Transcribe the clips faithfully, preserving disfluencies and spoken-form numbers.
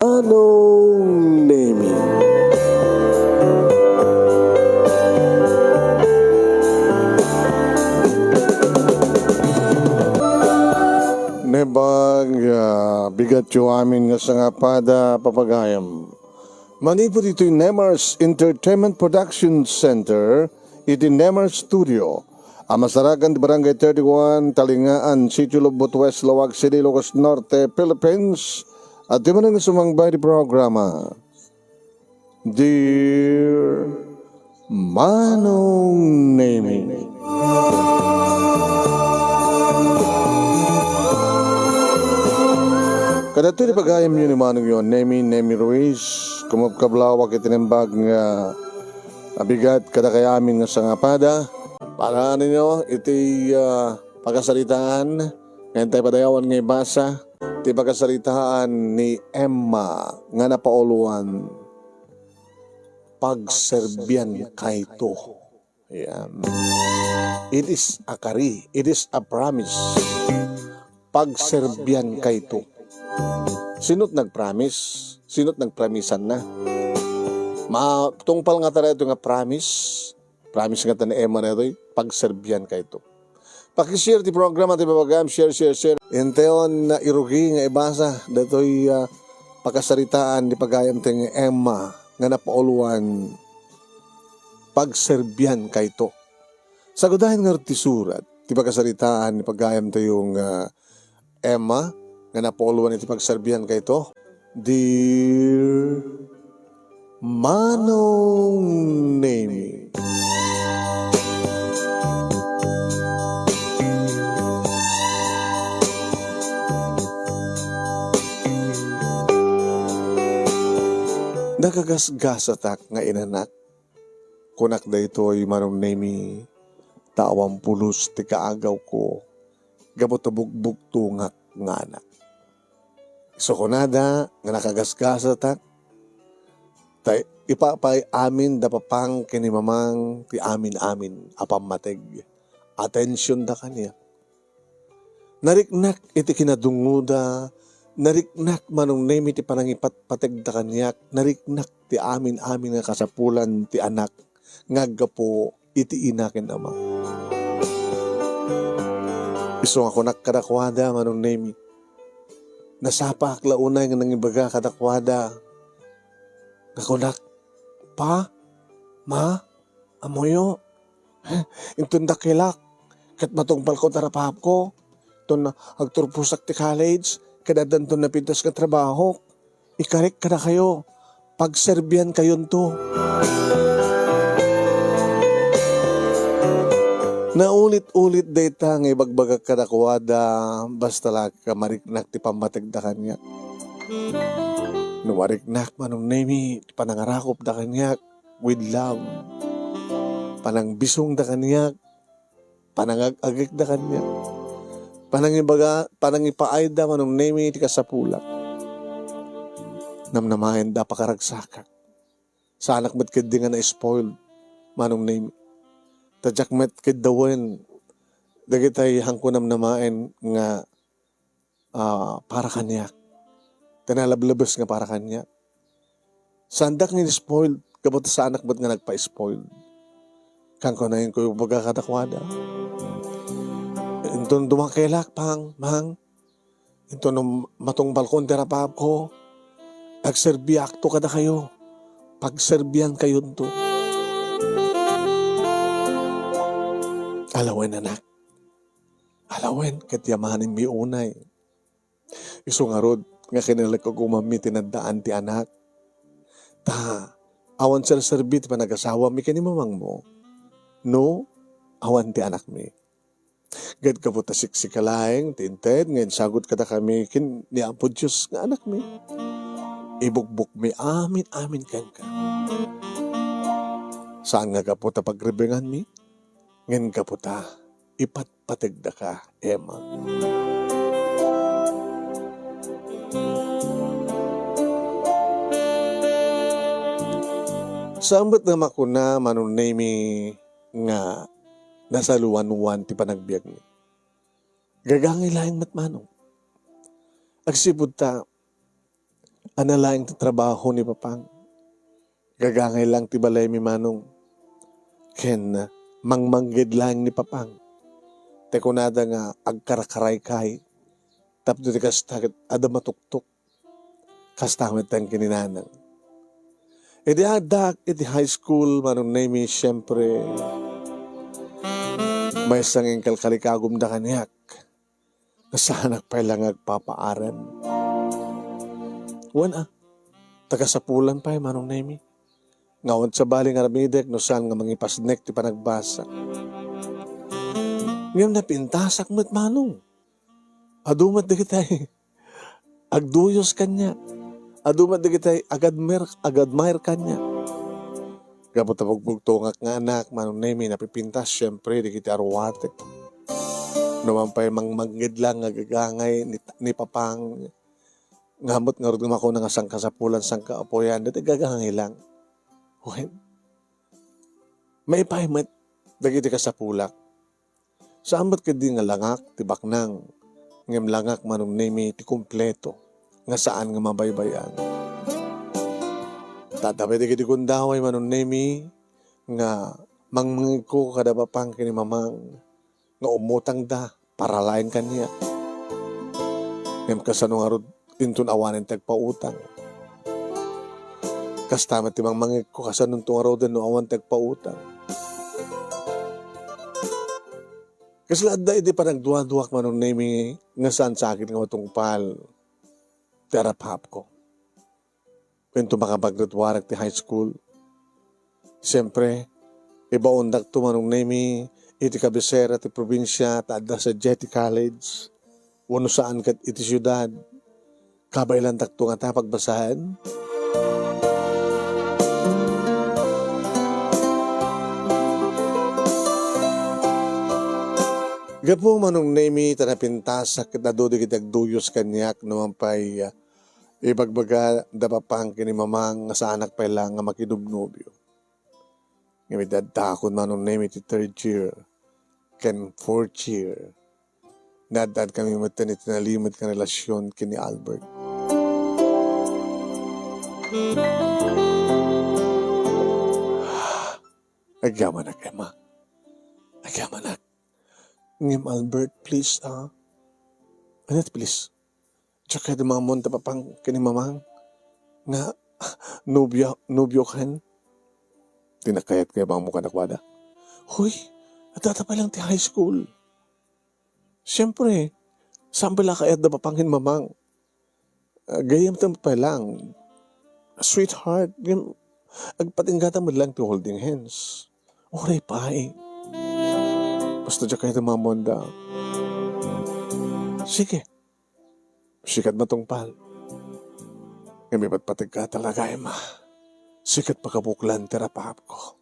Manong Nemi. Naimbag, ah, bigatyo amin nga sangapada, papagayam. Manipud iti Nemars Entertainment Production Center, iti Nemars Studio, a masarakan ti Barangay thirty-one, Talingaan, Sitio Lobbot West, Laoag City, Ilocos Norte, Philippines, adda manen nga sumangbay iti programa. Dear Manong Nemi. Kadagitoy ti pagayamyo ni Manongyo Nemi, Nemi Ruiz, kumabkablawak iti naimbag nga abigat kadakayo amin nga sangapada. Para ninyo iti, ah, pakasaritaan, ngayon tayo padayawan nga ibasa ti pakasaritaan ni Emma nga napauluan, "Pagserbian kayto." Yan. It is a kari. It is a promise. Pagserbian kayto. Sino't nag-promise? Sino't nagpramisan na? Matungpal nga tayo nga promise. Promise nga ta ni Emma daytoy, pagserbian kayto. Pakishare ti programa ti babagam, share, share, share. Intayon nga irugi nga ibasa daytoy, ah, pakasaritaan ni pagayam ti Emma nga napauluan, "Pagserbian kayto." Sagudayen ngarud ti surat ti pakasaritaan ni pagayam tayo nga Emma nga napauluan iti pagserbian kayto. Dear Manong Nemi. Nakagasgasatak nga inanak. Kunak daytoy, Manong Nemi, ta awan pulos ti kaagawko gapu ta bugbugtongak nga anak. Isu kunada nga nakagasgasatak, ta ipapay amin da papang ken ni mamang ti amin-amin a pammateg. Atensionda kaniak. Nariknak iti kinadungngoda, nariknak Manong Nemi ti panangipatpategda kaniak, nariknak ti amin-amin nga kasapulan ti anak nga aggapu iti ina ken ama. Isu nga kunak kadakuada, Manong Nemi, nasapaak la unay nga nangibaga kadakuada nga kunak, "Pa, Ma, ammoyo, inton dakkelak, ket matungpalko ti arap-arapko, inton agturposak ti college, ket addanton napintas nga trabahok, ikarik kadakayo, pagserbiankayonto." Naulit-ulit dayta nga ibagbagak kadakuada, basta la mariknak ti pammategda kaniak. No mariknak, Manong Nemi, ti panangarakopda kaniak with love, panangbisongda kaniak, panangag-agikda kaniak, panangibaga, panangipaayda, Manong Nemi, ti kasapulak. Namnamaenda a pakaragsakak. Saanak met ketdi nga na-spoiled, Manong Nemi. Ta diak met ketdi awen dagiti haanko namnamaen nga, ah, para kaniak. Ti nalablabes nga para kaniak. Saandak nga in-spoiled, gapu ta saanak met nga nagpa-spoiled. Ken kunakon, ibagbagak kadakuada, "Inton dumakelak, Pang, Mang, inton matungpalkon ti arap-arapko, agserbiakto kadakayo, pagserbiankayonto." Alawen, anak. Alawen ket yamanenmi unay. Isu ngarud nga kinalek-ugomanmi ti naddaan ti anak. Ta awan serserbi ti panagasawami ken ni mamangmo no awan ti anakmi. Ket gapu ta siksika laeng ti inted nga insagut kadakami ken ni Apo Dios nga anakmi, ibugbokmi amin-amin kenka. Saan nga gapu ta pagribenganmi, ngem gapu ta ipatpategdaka, Emma. Saan met nga makuna, Manong Nemi, nga nasaluanwan ti panagbiagmi. Gagangay laeng met, Manong. Agsipud ta, Ania laeng ti trabaho ni Papang? Gagangay laeng ti balaymi, Manong. Ken mangmangged laeng ni Papang. Ti kunada nga agkarkaraykay. Tapno ti kasta ket adda matuktok. Kasta met laeng ken ni Nanang. Idi addaak iti high school, Manong Nemy, siempre, maysa nga inkalkalikagumda kaniak. Saanak pay la nga agpapaaren. Wen a, ta kasapulan pay, Manong Nemy. Nga awan sabali nga aramidek no saan nga mangipasnek ti panagbasa. Ngem napintasak met, Manong. Adu met dagiti agduyos kaniak. Adu met dagiti agadmir-, agadmire kaniak. Gapu ta bugbugtongak nga anak, Manong Nemy, napipintas, siempre, dagiti aruatek. No man pay mangmangged laeng nga gagangay ni, ni Papang, ngamot ngarud nga makuna nga sangkasapulan, sangkaapuyan, dagiti gagangay laeng. Wen, maipaay met dagiti kasapulak. Saan met ketdi nga langak ti baknang, ngem langak, Manong Nemy, ti kompleto nga saan nga mabaybay-an. Adda pay dagiti gundaway, Manong Nemy, nga mangmangegko kada Papang ken ni Mamang nga umutangda para laeng kaniak. Ngem kasano ngarud inton awanen ti agpautang? Kasta met ti mangmangegko, kasano ngaruden no awan ti agpautang? Kasla adda iti panagduaduak, Manong Nemy, nga saan sakit nga matungpal ti arap-apko. Inton makapaggraduarak ti high school. Siempre, ibaondakto, Manong Nemy, iti kabisera ti probinsia ta adda sadiay ti college, wenno saan ket iti siudad. Kabaylandakto ngata pagbasaen. Gapu, Manong Nemy, ta napintasak ket adu dagiti agduyos kaniak no man pay, ah, ibagbaga da Papang ken ni Mamang nga saanak pay la nga makinobnobio. Ngem idi addakon, Manong Nemy, ti third year ken fourth year, naad-addkami metten iti nalimed nga relasion ken ni Albert. Agyamanak, Emma. Agyamanak. Ngem, Albert, please, ah. Ania ti please? Diak kayat nga ammon ti Papang ken ni Mamang nga nobia-, nobiokan. Dinak kayat nga ammok kadakuada. Hoy, addata pay laeng ti high school. Siempre, saan pay la kayat da Papang ken Mamang? Ah, gayyem ta pay laeng. Sweetheart, ngem agpatinggata met laeng ti holding hands. Uray pay. Basta diak kayat nga ammoanda. Sige. Sika ti matungpal. Ngem ipatpategka talaga, Emma. Sika ti pakabuklan ti arap-apko.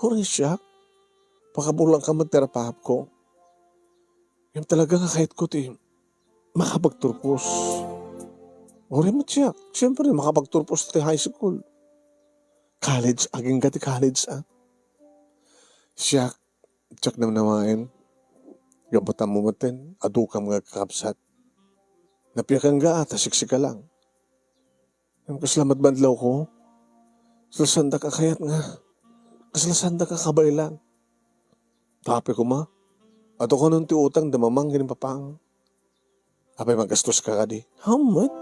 Uray siak. Pakabuklanka met ti arap-apko. Ngem talaga nga kayatko ti makapagturpos. Uray met siak. Siyempre, makapagturpos ti high school. College, agingga ti college, ah. Siak, diak namnamaen. Gapu ta ammo metten, adukam nga agkakabsat. Napiakangga, ah, ta siksika lang. Ngem kasla met bandlawko. Kasla saandak a kayat nga. Kasla saandak a kabaylan. Tapay koma, adu kanon ti utang da Mamang ken ni Papang. Apay, magastoska kadi? Haan met.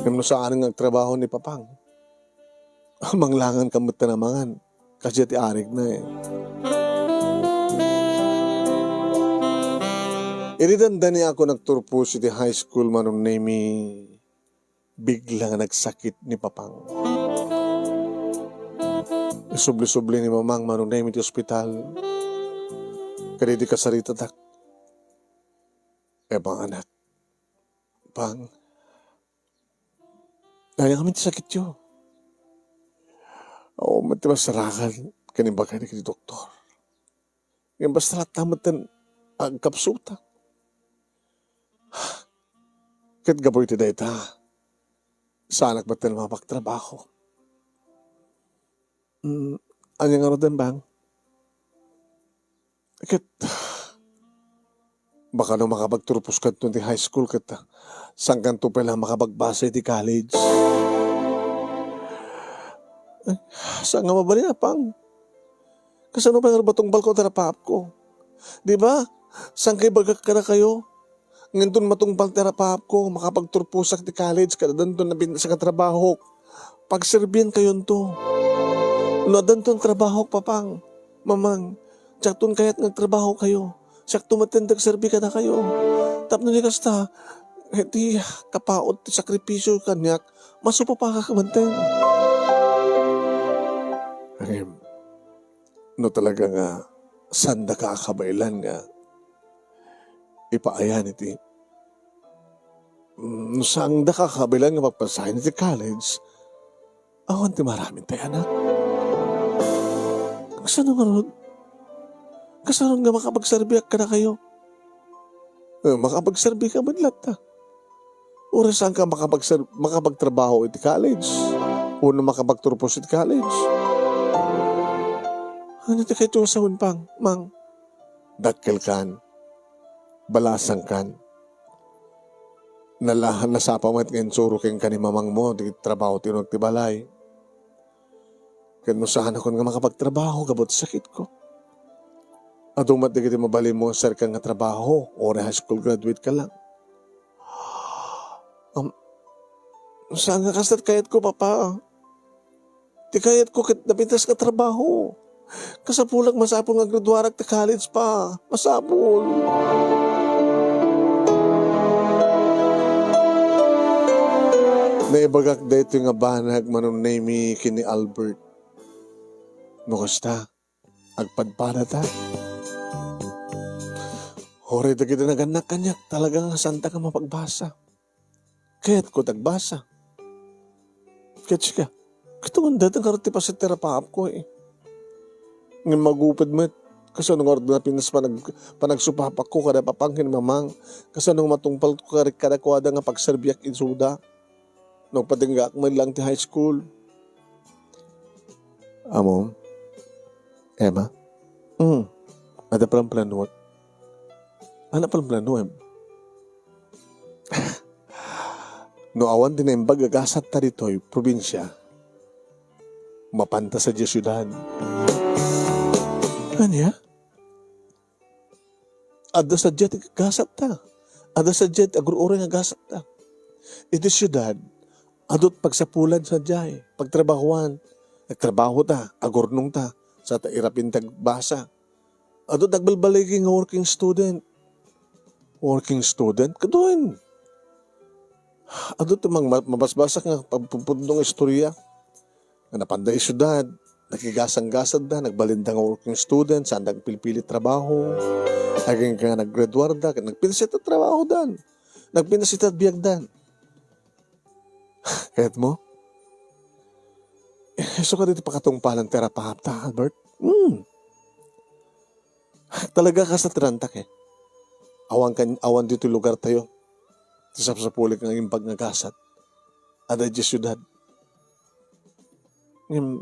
Ngem no saan nga agtrabaho ni Papang, manglangan ka met ta namangan. Kasdiay ti arigna, eh. Idi dandaniakon agturpos iti high school, Manong Nemy, bigla nga nagsakit ni Papang. Isubli-subli ni Mamang, Manong Nemy, ti ospital. Kadidi kasaritadak. Emma, anak. Pang, ania ngamin ti sakityo? Awan met ti masarakan ken imbagak iti doktor. Ngem basta latta metten agkapsutak. Ket gapu iti dayta, saanak metten mapagtrabaho. Mm, ania ngaruden, Pang? Ket, baka no makapagturpos kadto ti high school ket, ah, Saankanto pay la makapagbasa iti college. Eh, saan nga mabalin, Apang? Kasano pay nga matungpalko ti arapaapko? Di ba? Saanko ibagak kadakayo? Ngem inton matungpal ti arapaapko, makapagturposak ti college, ket addanto napintas nga trabahok. Pagserbiankayonto. No addanton trabahok, Apang, Mamang, diakton kayat nga agtrabahokayo. Siakto met ti agserbi kadakayo. Tapno di kasta, iti kapaut ti sakripisio kaniak, masupapakak met. Ngem, no talaga nga saandaka a kabaelan nga ipaayan iti, no saandaka a kabaelan nga pagpasayen iti college, awan ti maaramid tay anak. Kasano ngarud? Kasano nga makapagserbiak kadakayo? Eh, makapagserbika met latta. Uray saanka makapagser-, makapagtrabaho iti college, wenno makapagturpos iti college. Ania ti kayatyo nga sawen, Apang, Mang? Dakkelkan. Balasangkan. Nala-, nasapa met nga insuro kenka ni mamangmo ti trabaho ti uneg ti balay. Ket no saanakon nga makapagtrabaho gapu ti sakitko, adu met dagiti mabalinmo a serka nga trabaho, uray high school graduate ka lang. Am, saan nga kasta ti kayatko, Papa? Ti kayatko ket napintas nga trabaho. Kasapulak masapul nga aggraduarak ti college pa. Masapul. Naibagak daytoy nga banag, Manong Nemy, ken ni Albert. No kasta, agpadpadata. Uray dagiti nagannak kaniak, talaga nga saanta nga mapagbasa. Kayatko ti agbasa. Ket sika, ket awan dayta ngarud ti paset ti arapaapko, eh. Ngem magupod met, kasano ngarud nga pintas panag-, panagsupapakko kada Apang ken Mamang? Kasano nga matungpalko kari-, kadakuada nga pagserbiak isuda? No, agpatinggaak met lang ti high school. Ammom, Emma? Hmm. Adda planplanuek. Ania planplanuem? No awan ti naimbag a gasatta ditoy probinsia, mapanta sadiay siudad. Ania? Adda sadiay ti gasatta. Adda sadiay ti agur-uray nga gasatta. Iti siudad, adut pagsapulan sadiay, pagtrabahoan. Nagtrabaho ta, agurnong ta, sa ta irapin ti agbasa. Adut agbalbaligi nga working student. Working student? Kaduayen. Adut mang ma-, mabasbasak nga pagpupudno nga istorya. Nga napanda iti siudad, nakigasanggasatda, nagbalinda nga working student, saanda agpilpili trabaho. Agingga nga naggraduarda, ket nagpintas iti trabahodan. Nagpintas iti biagdan. Kayatmo? Eh, isu kadi ti pakatungpalan ti arapaapta, Albert? Hmm. Talaga, kasta ti rantak, eh. Awan kan-, awan ditoy lugartayo ti sapsapulik nga imbag nga gasat. Adda idiay siudad. Ngem,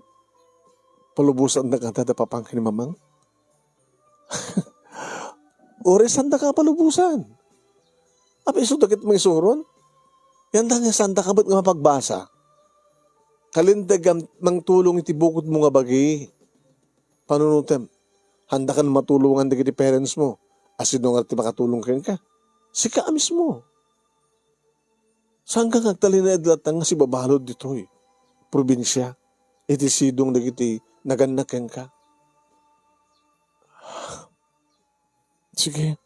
palubosannak kadi da Apang ken ni Mamang? Uray saandaka a palubosan. Apay, isu dagiti maisuron? Yantang nga saandaka met nga mapagbasa. Kalinteg a mangtulong iti bukodmo nga bagi. Panunotem, haandakan matulongan dagiti parents mo. A sino nga ti makatulong kenka? Sika a mismo. Saanka nga agtalinaed latta nga sibabalud ditoy probinsia iti sidong dagiti nagannak kenka? Sige,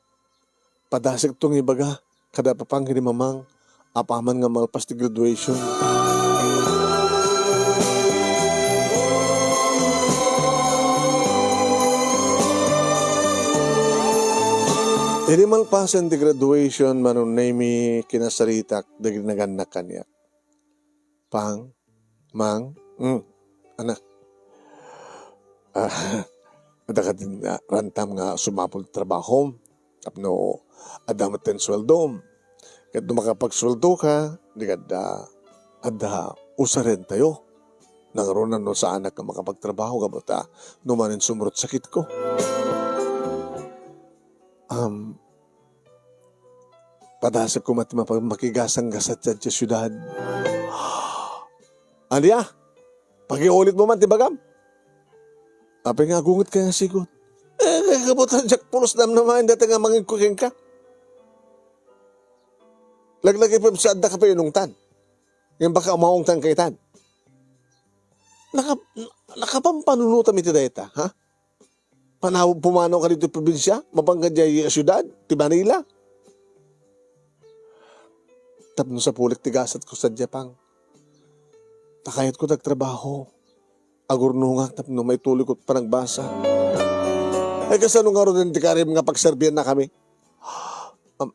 padasekto nga ibaga kada Apang ken ni Mamang apaman nga malpas ti graduation. Idi malpasen ti graduation, Manong Nemy, kinasaritak dagiti nagannak kaniak. Pang, Mang, mm, anak. Ah, adda kadi nga rantam nga sumapul ti trabahom tapno adda met ti suweldom. Ket no makapagsuweldoka, di adda, adda usarentayo. Nangruna no saanak nga makapagtrabaho gapu ta no manen sumrot sakitko. Um, Padasek koma ti mapa-, makigasanggasat sadiay siudad. Ania? Pakiulitmo man ti ibagam. Apay nga agungetka nga sigut? Eh, kay kabutang diak pulos namnamaen dayta nga mangegko kenka. Laglagipem sa addaka pay inungtan. Ngem baka umaongtanka itan. Naka-, nakapampanunotam iti dayta, ha? Panaw-, pumanaw ka ditoy probinsia, mapanka diay siudad, ti Manila. Tapno sapulek ti gasatko sadiay, Pang. Ta kayatko ti agtrabaho. Agurnongak tapno maituloyko ti panagbasa. Ay, kasano ngaruden ti karim nga pagserbiannakami? Am,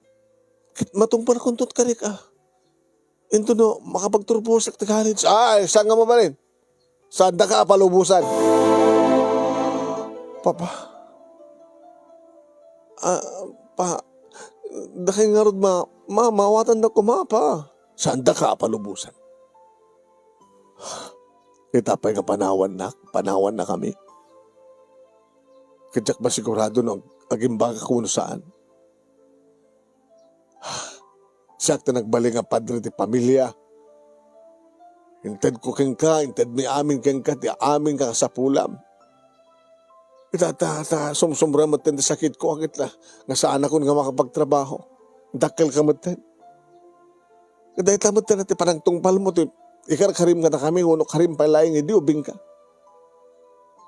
ket matungpalkonto ti karik, a. Intono makapagturposak ti college. Ay, saan nga mabalin? Saandaka a palubosan. Papa. Ah, pa, dakay ngarud ma-, ma-, maawatandaka koma, Pa. Saandaka a palubosan. Ita pay nga panawannak, panawannakami. Ket diak masigurado no ag-, agimbagak wenno saan. Siak ti nagbalin nga padre ti pamilia. Intedko kenka, intedmi amin kenka ti amin nga kasapulam. Ita, ta, ta, sumsumrek metten ti sakitko, ket la, nga saanakon nga makapagtrabaho. Dakkelka metten. Ket dayta metten ti panagtungpalmo ti ikarkarim kadakami, wenno karim pay laeng idi ubingka.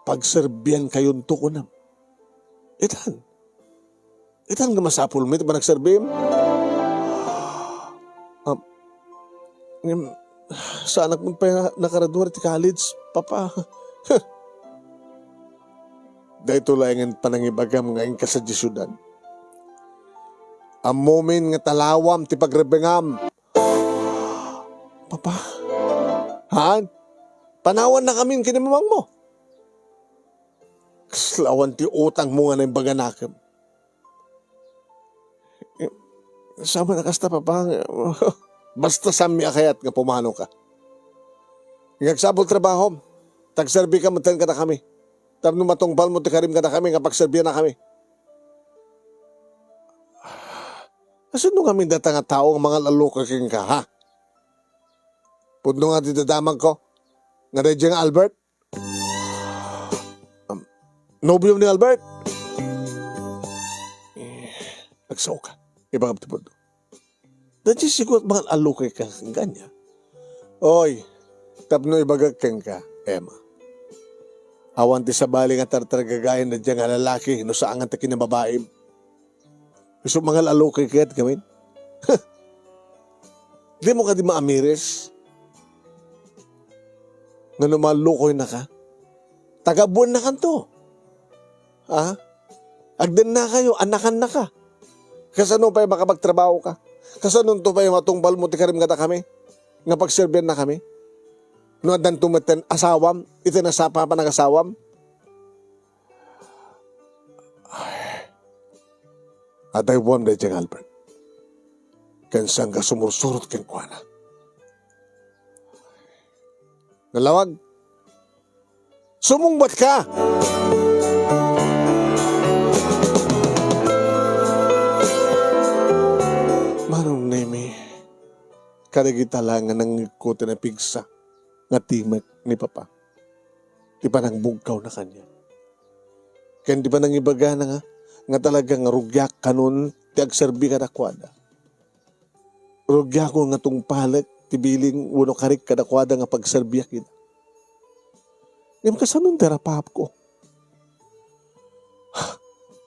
Pagserbiankayonto, kunam. Itan. Itan nga masapulmi ti panagserbim. Ah, ngem, saanak met pay na-, nakaradua iti college, Papa. Daytoy laengen panangibagam nga inka sadiay siudad. Ammomin nga talawam ti pagrebbengam. Papa. Han? Panawannakamin ken ni mamangmo. Kasla awan ti utangmo nga naimbaganakem. Saan man a kasta, Papa, nga basta saanmi a kayat nga pumanoka. Nga agsapul trabahom, ta agserbika metten kadakami. Tapno matungpalmo ti karim kadakami nga pagserbiannakami. Kasano ngamin dayta nga tao nga mangal-allukoy kenka, ha? Pudno nga ti dadamagko nga daydiay nga Albert? Um, nobio ni Albert? Eh, agsaoka. Ibagam ti pudno. Daydiay siguro mangal-allukoy ka kenka. Oy, tapno ibagak kenka, Emma. Awan ti sabali nga tartargagayan daydiay nga lalaki no saan nga ti kinababaim. Isu mangal-allukoy kayat ngamin. Dimo kadi maamiris? Nga no maallukoynaka, tagabuennakanto. Ha? Agdennakayo, annakannaka. Kasano pay makapagtrabahoka? Kasanonto pay matungpalmo ti karim kadakami nga pagserbiannakami? No addanto metten asawam iti nasapa a panagasawam? Ay, adaybuam daydiay nga Albert. Ken saan nga sumursurot kenkuana. Nalawag, sumungbatka! Manong Nemi, kadagita la nga nangngegko ti napigsa nga timek ni Papa. Ti panangbugkawna kaniak. Ken ti panangibagana nga, nga talaga nga rugiak kanon ti agserbi kadakuada. Rugiakon nga tungpalek ti biling wenno karik kadakuada nga pagserbiak ida. Ngem kasano ti arapaapko?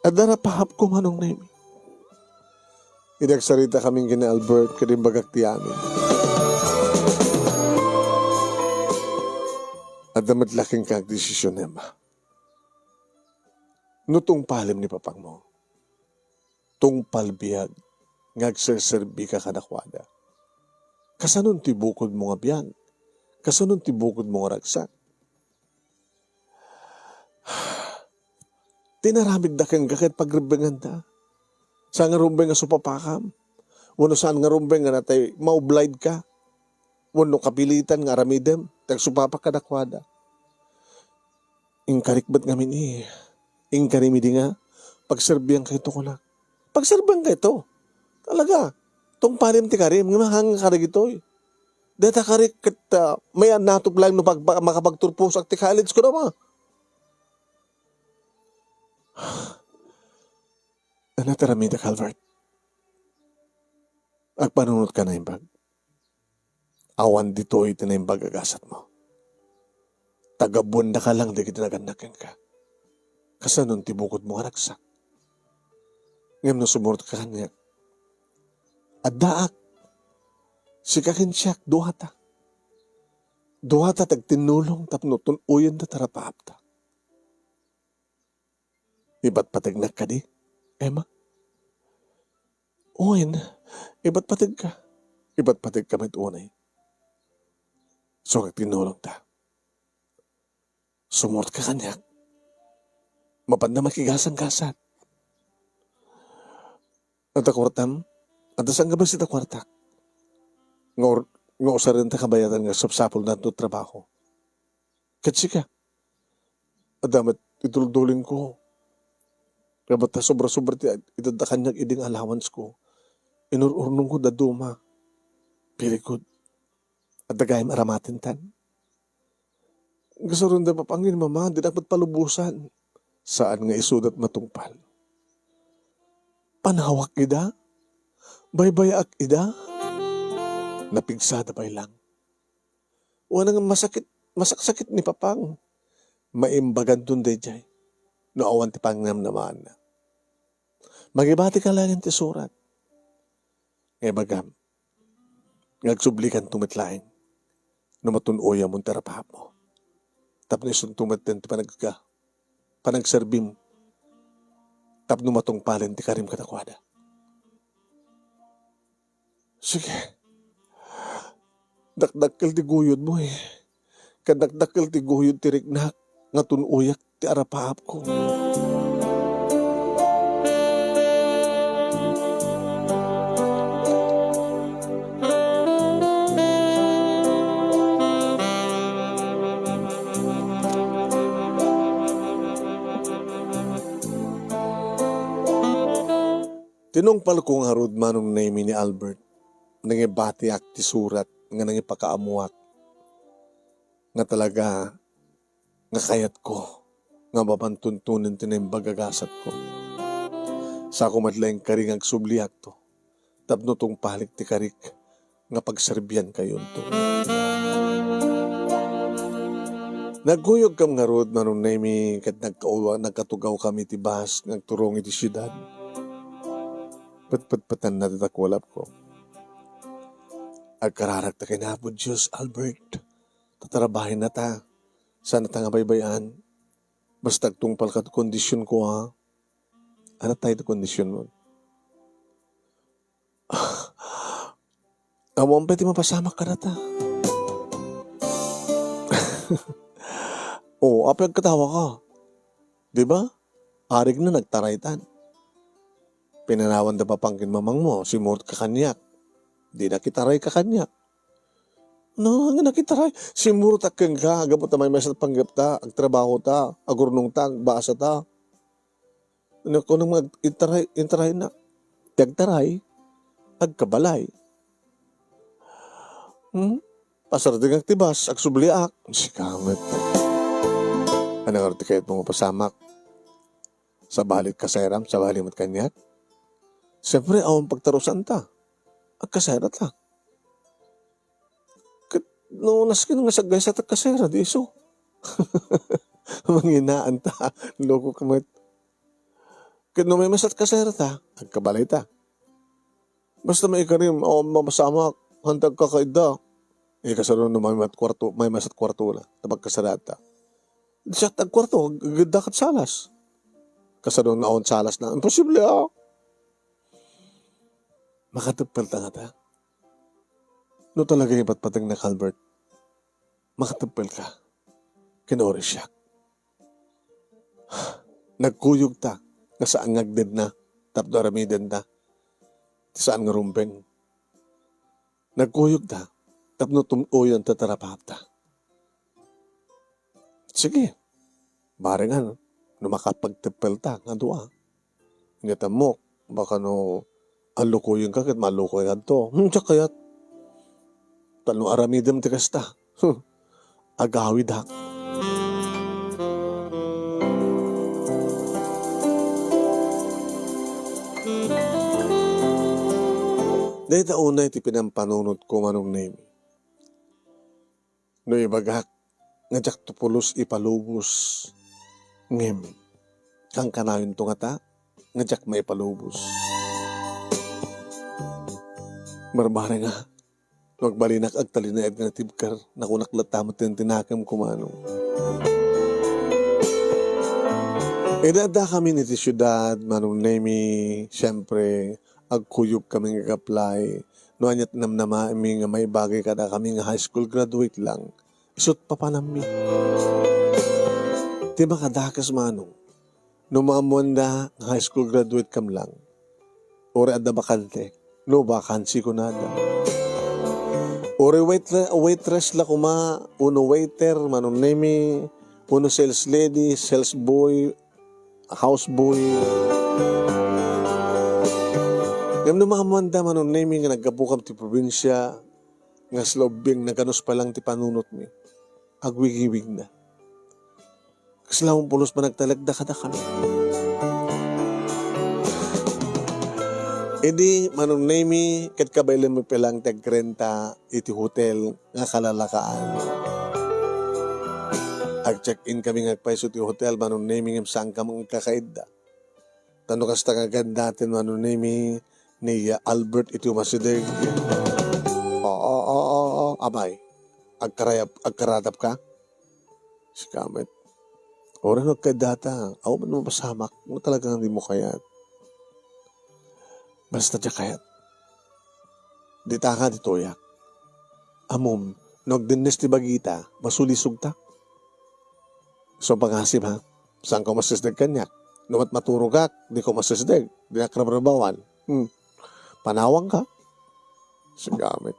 Adda arapaapko, Manong Nemi. Idi agsarita kami ken ni Albert, ket imbagak ti amin. Adda met la kenka nga desisyon, Emma. No tungpalem ni papangmo, tungpal biag nga agserserbika kadakuada. Kasanon ti bukodmo nga biag? Kasanon ti bukodmo nga ragsak? Ti inaramidda kenka ket pagrebbenganta. Saan nga rumbeng nga supapakam? Wenno saan nga rumbeng nga natay ma-obliged ka? Wenno kapilitan nga aramidem ti agsupapak kadakuada? Inkarik met ngamin, eh. Inkarim idi nga, "Pagserbiankayto," kunak. Pagserbiankayto. Talaga. Tungpalem ti karim, ngem hangka dagitoy. Dayta kari ket, ah, may natuplag no pag-, makapagturposak ti college ko naman. Ano ti aramidek, Albert? Agpanunot ka naimbag. Awan ditoy ti naimbag a gasatmo. Tagabuandaka lang dagiti nagannak kenka. Kasano ti bukodmo nga ragsak? Ngem no sumurot ka kaniak, addaak. Sika ken siak, duata. Duata ti agtinnulong tapno tun-oyenda ti arapaapta. Ipatpategnak kadi, Emma? Wen, ipatpategka. Ipatpategka met unay. So, agtinnulongta. Sumurot ka kaniak. Mapanda makigasang gasat. Adda kuartam? Adda sangkabes ita kuartak. Nga or-, nga usarenta kabayatan nga sapsapulna no trabaho. Ket sika, adda met iti uldulingko. Kabat ta sobra-sobra ti itedda kaniak idi nga allowance ko. Inur-urnongko dadduma. Very good. Adda gayam aramatentan. Kasarunda, Papa, ngem Mama, dinak met palubosan. Saan nga isuda ti matungpal. Panawak ida? Baybayaak ida? Napigsada pay lang. Wen, masakit, masaksakit ni Papang. Maimbaganton daydiay no awan ti pangnamnamaanna. Magibatika laeng ti surat. Nga ibagam, nga agsublikanto met laeng no matun-oyamon ti arapaapmo. Tapno isunto met ti panagga-, panagserbim. Tapno matungpalen ti karim kadakuada. Sige. Dakdakkel ti guyodmo, eh. Ket dakdakkel ti guyod ti riknak nga tun-oyak ti arapaapko. Tinungpalko ngarud, Manong Nemy, ni Albert. Nangibatiak ti surat nga nangipakaammoak nga talaga nga kayatko nga mapantuntunen ti naimbag a gasatko. Sako met laeng kari nga agsubliakto tapno tungpalik ti karik nga pagserbiankayonto. Nagkuyogkam ngarud, Manong Nemy, ket nagkauwa-, nagkatugawkami iti bus nga agturong iti siudad. Petpetpetanna ti dakualapko. Agkararakta ken Apo Dios, Albert. Tatarabahennata. Saannata nga baybay-an. Basta agtungpalka ti kondisionko, a. Ania ti kondisionmo? Awan pay ti mapasamak kadata. O, apay agkatawaka? Di ba? Arigna nagtaraytan. Pinanawan da Papang ken Mamangmo, simurot ka kaniak. Di nakitarayka kaniak. No, nga nakitaray. Simurotak kenka, gapu ta maymaysa ti panggepta, agtrabahota, agurnongta, agbasata. Ano ko nang mag-, intaray, intarayna? Ti agtaray, agkabalay. Hmm? Pasardengak ti bus, agsubliak. Sika met. Ania ngarud ti kayatmo mapasamak? Sabali ti kasayram, sabali met kaniak? Siempre, awan pagtarusanta. Agkasayrata. Ket no nasken nga saggaysa ti agkasayra, di isu. Manginaanta. Loko ka met. Ket no maymaysa ti kasayrata, agkabalayta. Basta maikarim, awan mapasamak, hantag ka kaida. Eh, kasano no maymaysa ti kuarto, maymaysa ti kuartona, ta pagkasaratta. Siak ti agkuarto, ag-, agidda ket salas. Kasano no awan salasna? Imposible, a. Makatungpalta ngata? No talaga ipatpategnak, Albert, makatungpalka. Kinuri siak. Nagkuyogta nga saan nga agdedna tapno aramidenta ti saan nga rumbeng. Nagkuyogta tapno tun-oyanta ti arapaapta. Sige, bareng no makapagtungpalta nga dua. Inget ammok, baka no Allukoyenka ket mallukoyka adto. Hmm, diak kayat. Ta no aramidem ti kasta, hmm, agawidak. Dayta unay ti pinampanunotko, Manong Nemi. No ibagak nga diakto pulos ipalubos, ngem kankanayonto ngata nga diak maipalubos. Barbareng a, no agbalinak agtalinaed nga natibker, nakunak latta met ti nakemko, Manong. Idi addakamin iti siudad, Manong Nemi, siempre, agkuyogkami nga ag-apply. No ania ti namnamaenmi nga maibagay kadakami nga high school graduate lang, isut' papanammi. Ti makadakes, Manong, no maammoanda nga high school graduate kam lang, uray adda bakante, no vacancy kunada. Uray waitre-, waitress la koma, uno waiter, Manong Nemi, uno sales lady, sales boy, houseboy. Ngem no maammoanda, Manong Nemi, nga naggapukam ti probinsia, nga sla ubbing naganus pay lang ti panunotmi, agwigiwigna. Kasla umpulos panagtalekda kadakami. Idi, Manong Nemi, ket kabaylenmi pay lang ti agrenta iti hotel nga kalalakaan. Ag-check-in kami nga agpayso ti hotel, Manong Nemi, ngem saan ka man agkakaidda. Ta no kasta nga gandaten, Manong Nemi, ni Albert iti umasideg. Oo, oo, oo, amay. Agkarayap-, agkaratap ka? Sika met. Uray no agkaidata, awan man mapasamak, no talagang di mo kayat. Basta diak kayat. Dita nga ditoyak. Ammom, no agdinnes ti bagita, masulisogta. So, pangasip, ha? Saan ka umasisdeg kaniak? No mat-, maturogak, di ka umasisdeg. Dinak rabrabawan. Hmm. Panawangka. Sigamit.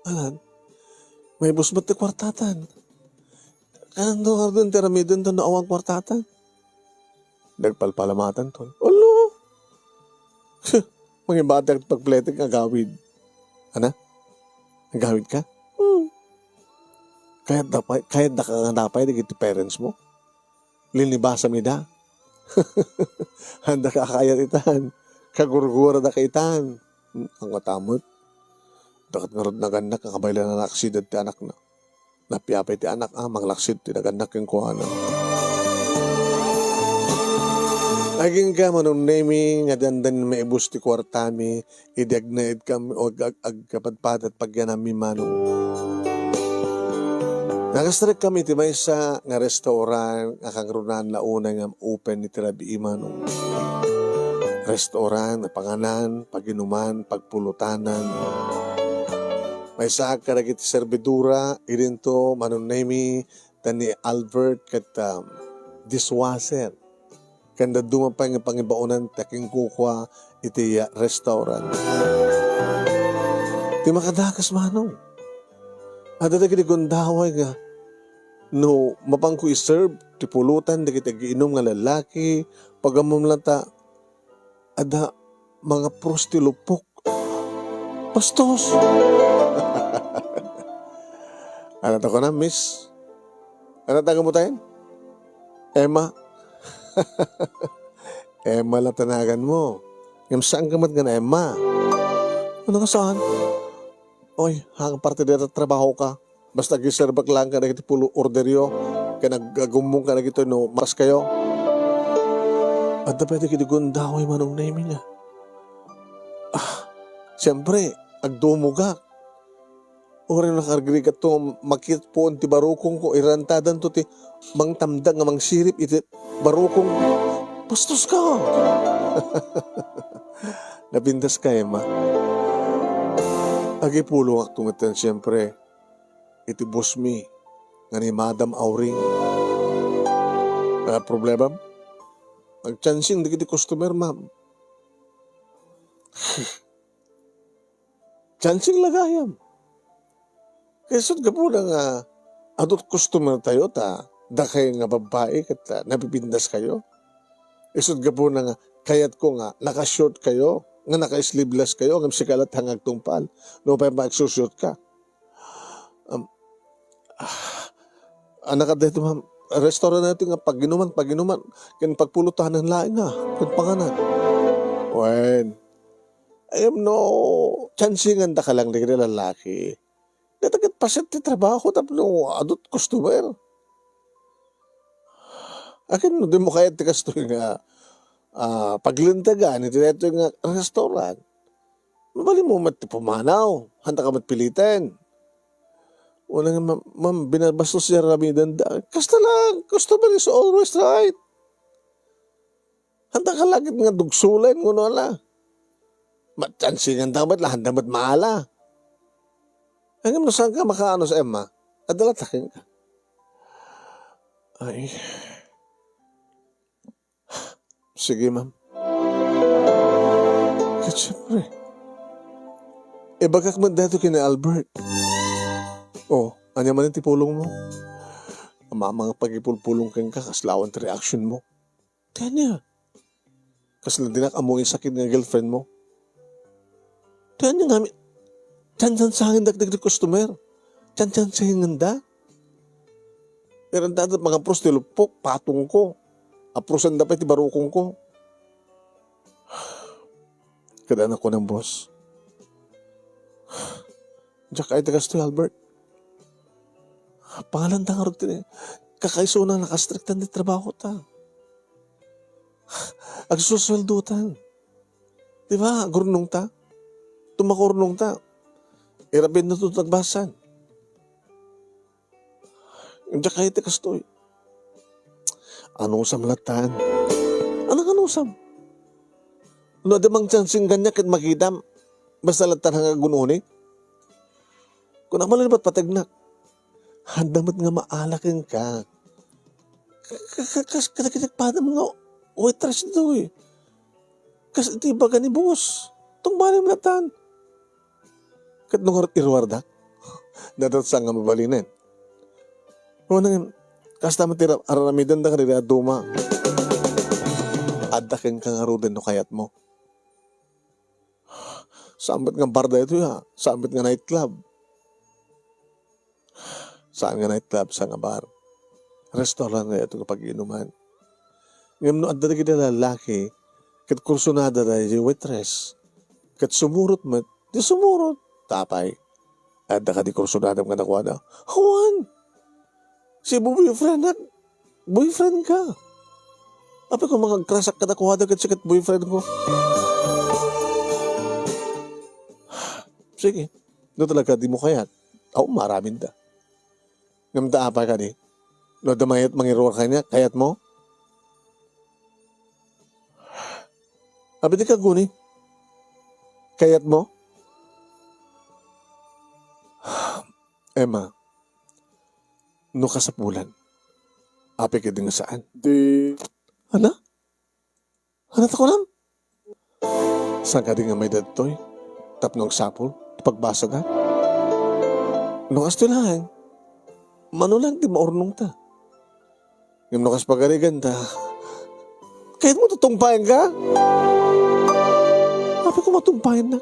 Alan, maibus met ti kuartatan. Kanan do, Arden, ti aramiden ta no awan kuartatan. Nagpalpalamatanton. Alo! Mangibatek ti pagpletek nga agawid. Ana? Agawid ka? Hmm. Kayat da pay, kayat da ka nga napay dagiti parents mo? Linibasam ida. Anda ka kayat itan? Kagurgura da ka itan. Hmm, ang katamot. Dakat ngarud nagannak, kabaylan na naaksidente ti anakna. Napiapay ti anak, a, manglaksid ti nagannak kenkuana. Agingga, Manong Nemi, nga dandan maibus ti kuartami, idi agnaedkami o ag-, ag-, agkapadpadat pagyanammi, Manong. Nakastrek kami iti maysa nga restaurant nga kangrunaan la unay nga open iti rabii, Manong. Restaurant, panganan, paginuman, pagpulutanan. Maysaak kadagiti servidora, idinto, Manong Nemi, ta ni Albert ket, um, dishwasher. Ken dadduma pay nga pangibaonan ti akinkukua iti, uh, restaurant. Ti makadakes, Manong. Adda dagiti gundaway nga no mapanko i-serve ti pulutan dagiti agiinum nga lallaki, pagammom latta, adda mga prosti lupok. Bastos! Ano ta kuna, miss? Ano ta kamo tayen? Emma? Emma la tanagan mo. Ngem saan ka met nga na Emma? Ano ka saan? Oy, hang parte dita trabaho ka. Basta agiserbak lang kadagiti pulo orderyo, ken ag-, agummong kadagitoy no maras kayo. Adda pay dagiti gundaway, Manong Nemi, nga. Ah, siyempre, agdumogak. Uray nakargrigat to, makit puon ti barukong ko, irantadan to ti mangtamdag nga mangsirip iti barukong. Bastos ka! Napintas ka, Emma. Agipulongak to ngetten, siyempre. Iti boss mi nga ni Madam Auring. Ah, problema? Nagchancing dagiti customer, ma'am. Chancing la gayam. Isut' gapuna nga adu ti customer tayo ta dakay nga babbai ket, ah, napipintas kayo. Isut' gapuna nga kayatko nga naka-short kayo, nga naka-sleeveless kayo, ngem sika latta nga agtungpal. No pay magsushort ka. Um, ah, anak, daytoy, ma'am, restaurant daytoy nga pag-inuman, pag-inuman, ken pagpulutan laeng nga, ken panganan. Wen, I am no, chansingan da ka lang dagiti lalaki. Dagiti paset ti trabaho tapno adut customer. Akin no, dimo kayat ti kastoy nga, ah, paglintegan iti daytoy nga restaurant. Mabalinmo met ti pumanaw, handa ka met piliten. Una nga, ma'am, ma'am, binabastos ti aramidenda. Kasta lang, customer is always right. Handa ka la ket nga dugsulen, kuno ala. Matsansingan da met la, handa met maala. Ngem no saan ka makaano sa Emma, adda latta kenka. Ay. Sige, ma'am. Ket siyempre, ibagak met daytoy ken ni Albert. O, ania manen ti pulongmo? Ammom nga pagipulpulong kenka, kasla awan ti reaksionmo. Ti ania? Kasla dinak ammo nga sakit nga girlfriendmo. Ti ania ngamin? Chansansangendak dagiti customer. Chansansangendak. Pero anda, mangapros ti luppok, patongko. Aprosanda pay ti barukongko. Kada anak ko ng boss. Diak kayat ti kastoy, Albert. Pangalanta ngarud ti kakaisuna, nakastriktan ti trabaho ta. Agsusueldotan. Di ba? Agurnongta. Tumakurnongta. Irabid na to nagbasan. Diak kayat ti kastoy. Anusam lattan. Anong anusam? No, adda mangchansing kaniak ket makitam. Basta lattan nga agun-uni. Kun amalin ba't pategnak? Handa met nga maala kenka. Ka-, ka-, ka-, kas-, kadagiti padam nga waitress ditoy. Kas iti ibaga ni boss. Tungbalim lattan. Ket no ngarud iruardak, nadatsa nga mabalinen. Wen, kasta met ti ra-, aramidenda kadagiti dadduma. Adda kenka ngaruden no kayatmo. Saan met nga bar daytoy, a? Saan met nga nightclub? Saan nga nightclub, saan nga bar? Restaurant nga ito nga pag-inuman. Ngem no adda dagiti lalaki, ket kursunada daydi waitress, ket sumurot met, di sumurot. Tapay, adda kadi kursunadam kadakuada? Awan! Si boyfriend-nak, boyfriend ka. Apay, kung mangagkrasak kadakuada ket sikat boyfriend ko. Sige, no talaga di mo kayat, awan, maaramid da. Ngem ta apay kadi? No adda mayat mangiruar kaniak, kayatmo? Apay, di ka aguni? Kayatmo? Emma, no kasapulan, apay kadi nga saan? Di. Ana? Ano ta kunam? Saan kadi nga mayat daytoy? Tapno agsapul ti pagbasada? No kastoy laeng, mano laeng ti maurnongta? Ngem no kas pagarigan ta, kayatmo ti tungpaenka? Apay, koma tungpaennak?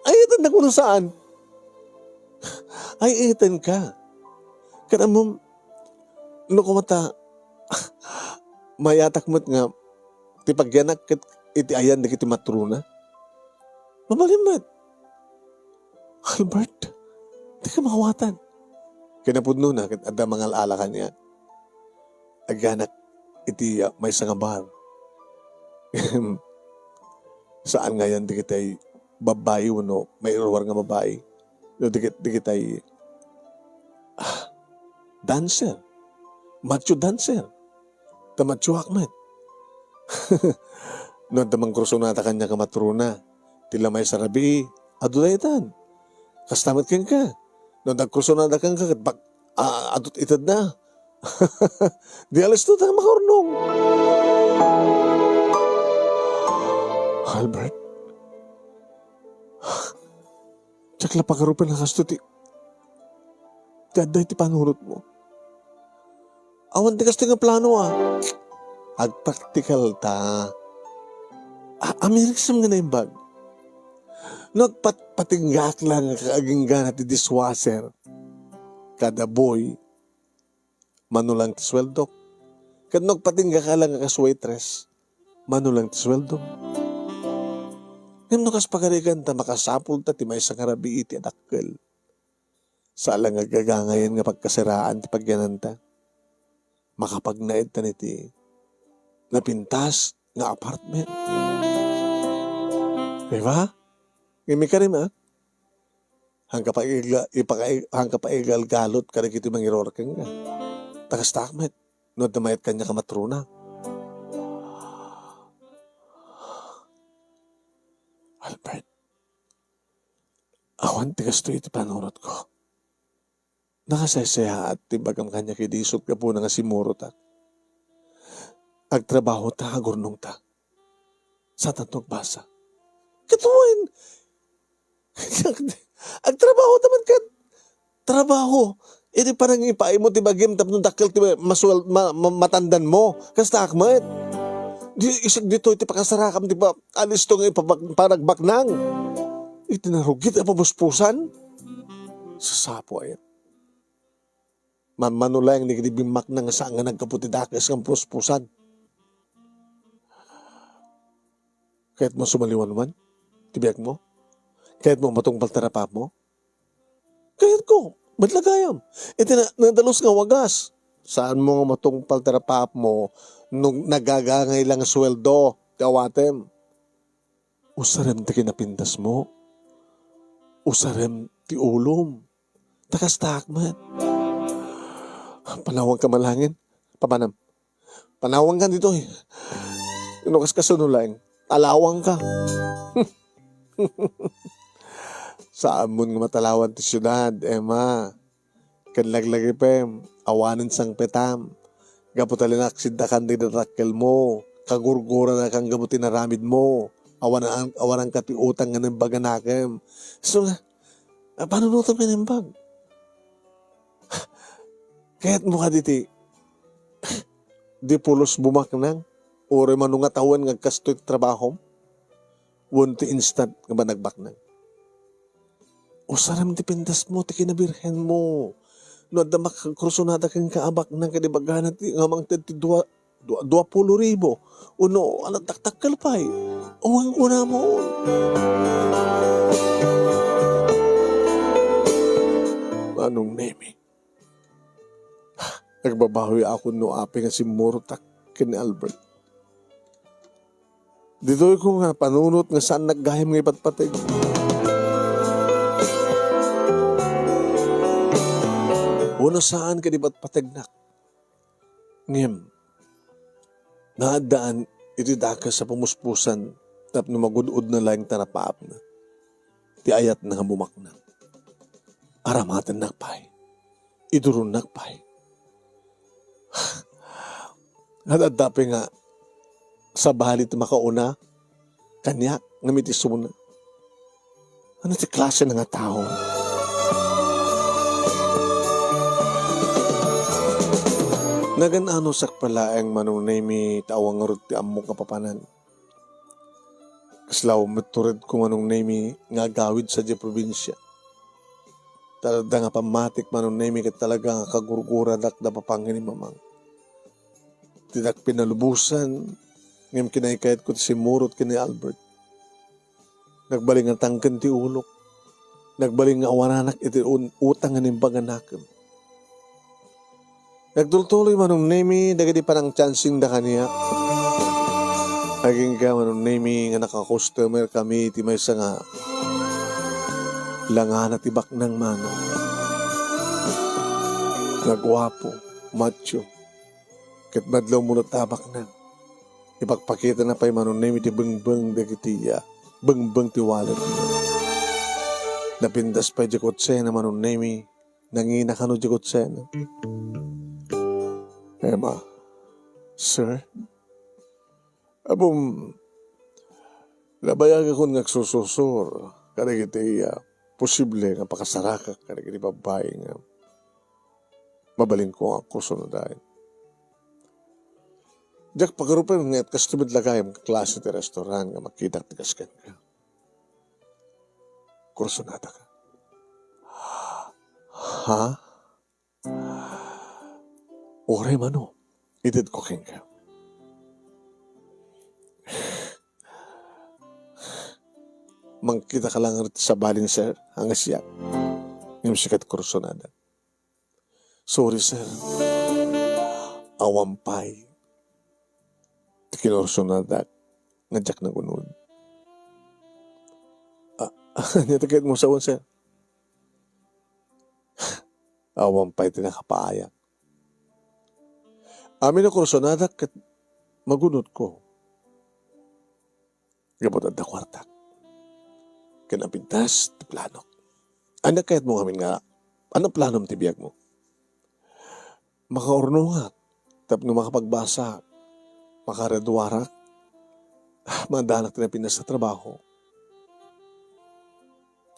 Ay-etennak wenno saan? Ay-etenka. Ket ammom, no koma ta, mayatak met nga ti pagyanak ket iti ayan dagiti matrona. Mabalin met. Albert, dika maawatan. Kinapudnona ket adda mangal-ala kaniak. Agyanak iti, ah, maysa nga bar. Saan nga yan dagiti babbai wenno mairuar nga babbai? No, dagit-, dagiti, ah, dancer. Macho dancer. Ta machoak met. No adda mangkursunada kaniak a matrona, ti la maysa rabii, adu daytan. Kasta met kenka. No adda agkursunada kenka, ket bak-, a-, adu itedna. Di alisto ta makaurnong. Albert, diak la pagarupen a kastoy ti, ti adda iti panunotmo. Awan ti kastoy nga plano, a. agpraktikal ta. A-, amiriksem nga naimbag. No agpat-, patinggak lang nga agingga ti dishwasher kada buy, mano lang ti suweldok. Ket no agpatinggaka lang nga kas waitress, mano lang ti suweldo. Ngem no kas pagarigan ta, makasapul ta ti maysa nga rabii ti adakkel. Saan lang nga gagangayen nga pagkasiraan ti pagyananta. Makapagnaed ta iti napintas nga apartment. Di ba? Ngem ikarim, ah? Hangka pa igla-, ipaka-, hangka pa igalgalot kadagiti mangiruraken nga. Ta kastak met, no adda mayat kaniak a matrona. Albert, awan ti kastoy iti panunotko. Nakasaysayaat ti bagam kaniak idi isut' gapuna nga simmurotak. Agtrabaho ta, agurnong ta. Saan tanto agbasa. Ket wen, agtrabaho ta man ket trabaho. Idi panangipaaymo ti bagim tapno dakkel ti masuwel-, ma-, ma-, matandanmo. Kastaak met. Di, isag ditoy ti pakasarakam ti pa-, alisto nga ipabak-, panagbaknang. Iti narugit a pamuspusan. Sasapuay. Mamano laeng dagiti bimmaknang nga saan nga naggapu ti dakes nga puspusan. Kayatmo sumaliwanwan ti biagmo? Kayatmo matungpal ti rapapmo? Kayatko, met la gayam. Iti na-, nadalus nga wagas, saanmo nga matungpal ti rapapmo no nagagangay lang nga suweldo ti awatem. Usarem ti kinapindasmo. Usarem ti ulom. Ta kastaak met. Panawanka malangin. Papanam. Panawanka ditoy. No kas kasuno laeng. Talawangka. Saanmon nga matalawan ti siudad, Emma. Ken laglagipem, awanen sangpetam. Gapu ta linaksiddakan ti dakkelmo, kagurguradakan gapu ti inaramidmo, awan-, awananka ti utang nga naimbag a nakem. So nga, a, panunotem nga naimbag? Kayatmo kadi ti, di pulos bumaknang, uray mano nga tawen nga agkastoy ti trabahom? Wen ti instant nga managbaknang. Usarem ti pindasmo ti kinabirhenmo. No adda makagkursunada kenka a baknang ket ibagana ti nga mangted ti dua, dua, dua pulo ribu. Uno, ala, taktakkel pay. Awan kunamon. Manong Nemi. Nagbabawiak no apay nga simmurotak ken ni Albert. Ditoyko nga panunot nga saan naggayam nga ipatpateg. Wenno saan ket ipatpategnak. Ngem, naaddaan iti dakes a pumuspusan tapno magud-odna laeng ti napaapna. Ti ayatna nga bumaknang. Aramatennak pay. Iduronnak pay. Ad-adda pay nga sabali ti makauna kaniak ngem iti isuna. Ano ti klase na nga tao? Nagan-anosak pay laeng, Manong Nemi, ta awan ngarud ti ammok nga papanan. Kasla met turedko, Manong Nemi, nga agawid sadiay probinsia. Ta adda nga pammatik, Manong Nemi, ket talaga nga kagurguradak da papangen ni Mamang. Dinak pinalubosan, ngem kinaykayatko ti simmurot ken ni Albert. Nagbalin nga tangken ti ulok. Nagbalin nga awananak iti un-, utang nga naimbag a nakem. Nagtultuloy, Manong Nemi, dagiti panangchancing da kaniak. Agingga, Manong Nemi, nga naka-customer kami iti maysa nga langana ti baknang, Manong. Nga guapo, macho, ket madlawmo no ta baknang. Ipakpakitana pay, Manong Nemi, ti bengbeng dagiti, ah, bengbeng ti wallet. Napintas pay diay kotsena, Manong Nemi. Nangina kano diay kotsena. Emma, "Sir, apom, nabayagakon nga agsusursor kadagiti, ah, posible nga pakasarakak kadagiti babbai nga mabalinko nga agkursunoda." Diak pagarupen nga kasto met la gayam nga klase ti restaurant nga makitak ti kas kenka. Kursonadak. Ha? Uray mano, itedko kenka. Mangkitaka laeng iti sabali, sir, nga siak. Ngem sika ti kursonadak. Sorry, sir. Awan pay ti kinursonadak nga diak nagunod. Ah, ania ti kayatmo sawen, sir? Awan pay ti nakapaayak. Amin a kursonadak ket magunodko. Gapu ta adda kuartak ken napintas ti planok. Ania kayatmo ngamin nga, ania planom ti biagmo? Makaurnongak tapno makapagbasa, makaraduarak, ah, maadanak ti napintas a trabaho.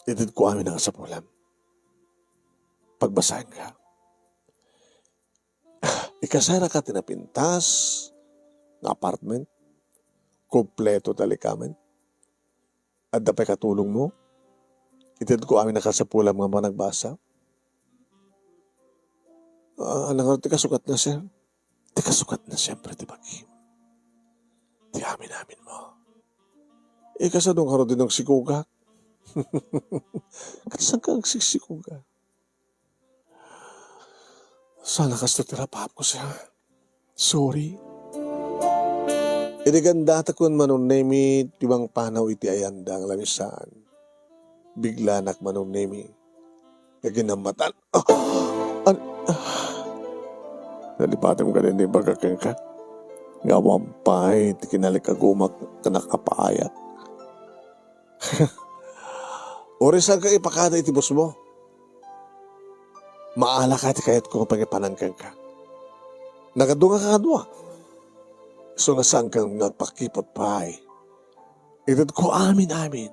Itedko amin a kasapulam. Pagbasaenka. Ikasaraka ti napintas nga apartment, kompleto ti likamen. Adda pay katulongmo? Itedko amin a kasapulam nga managbasa. Ah, ania ngarud ti kasukatna, sir? Ti kasukatna, siyempre, ti bagim. Ti amin-aminmo. Ikasano ngarud ti nagsikugak? Ket saanka agsiksikugak? Sana kasto ti rapapko, sir. Sorry. Idi gandatakon, Manong Nemi, ti mangpanaw iti ayanda nga lamisaan. Biglanak, Manong Nemi, nga ginammatan. Ah! An-, ah! Nalipatem kadin ti ibaga kenka nga awan pay ti kinalikagumak ken nakapaayak. Uray saanka ipakada iti busmo. Maalaka ti kayatko nga pangipanan kenka. Nagadu nga kakaduak. Isu nga saanka nga agpakipot pay. Itedko amin-amin.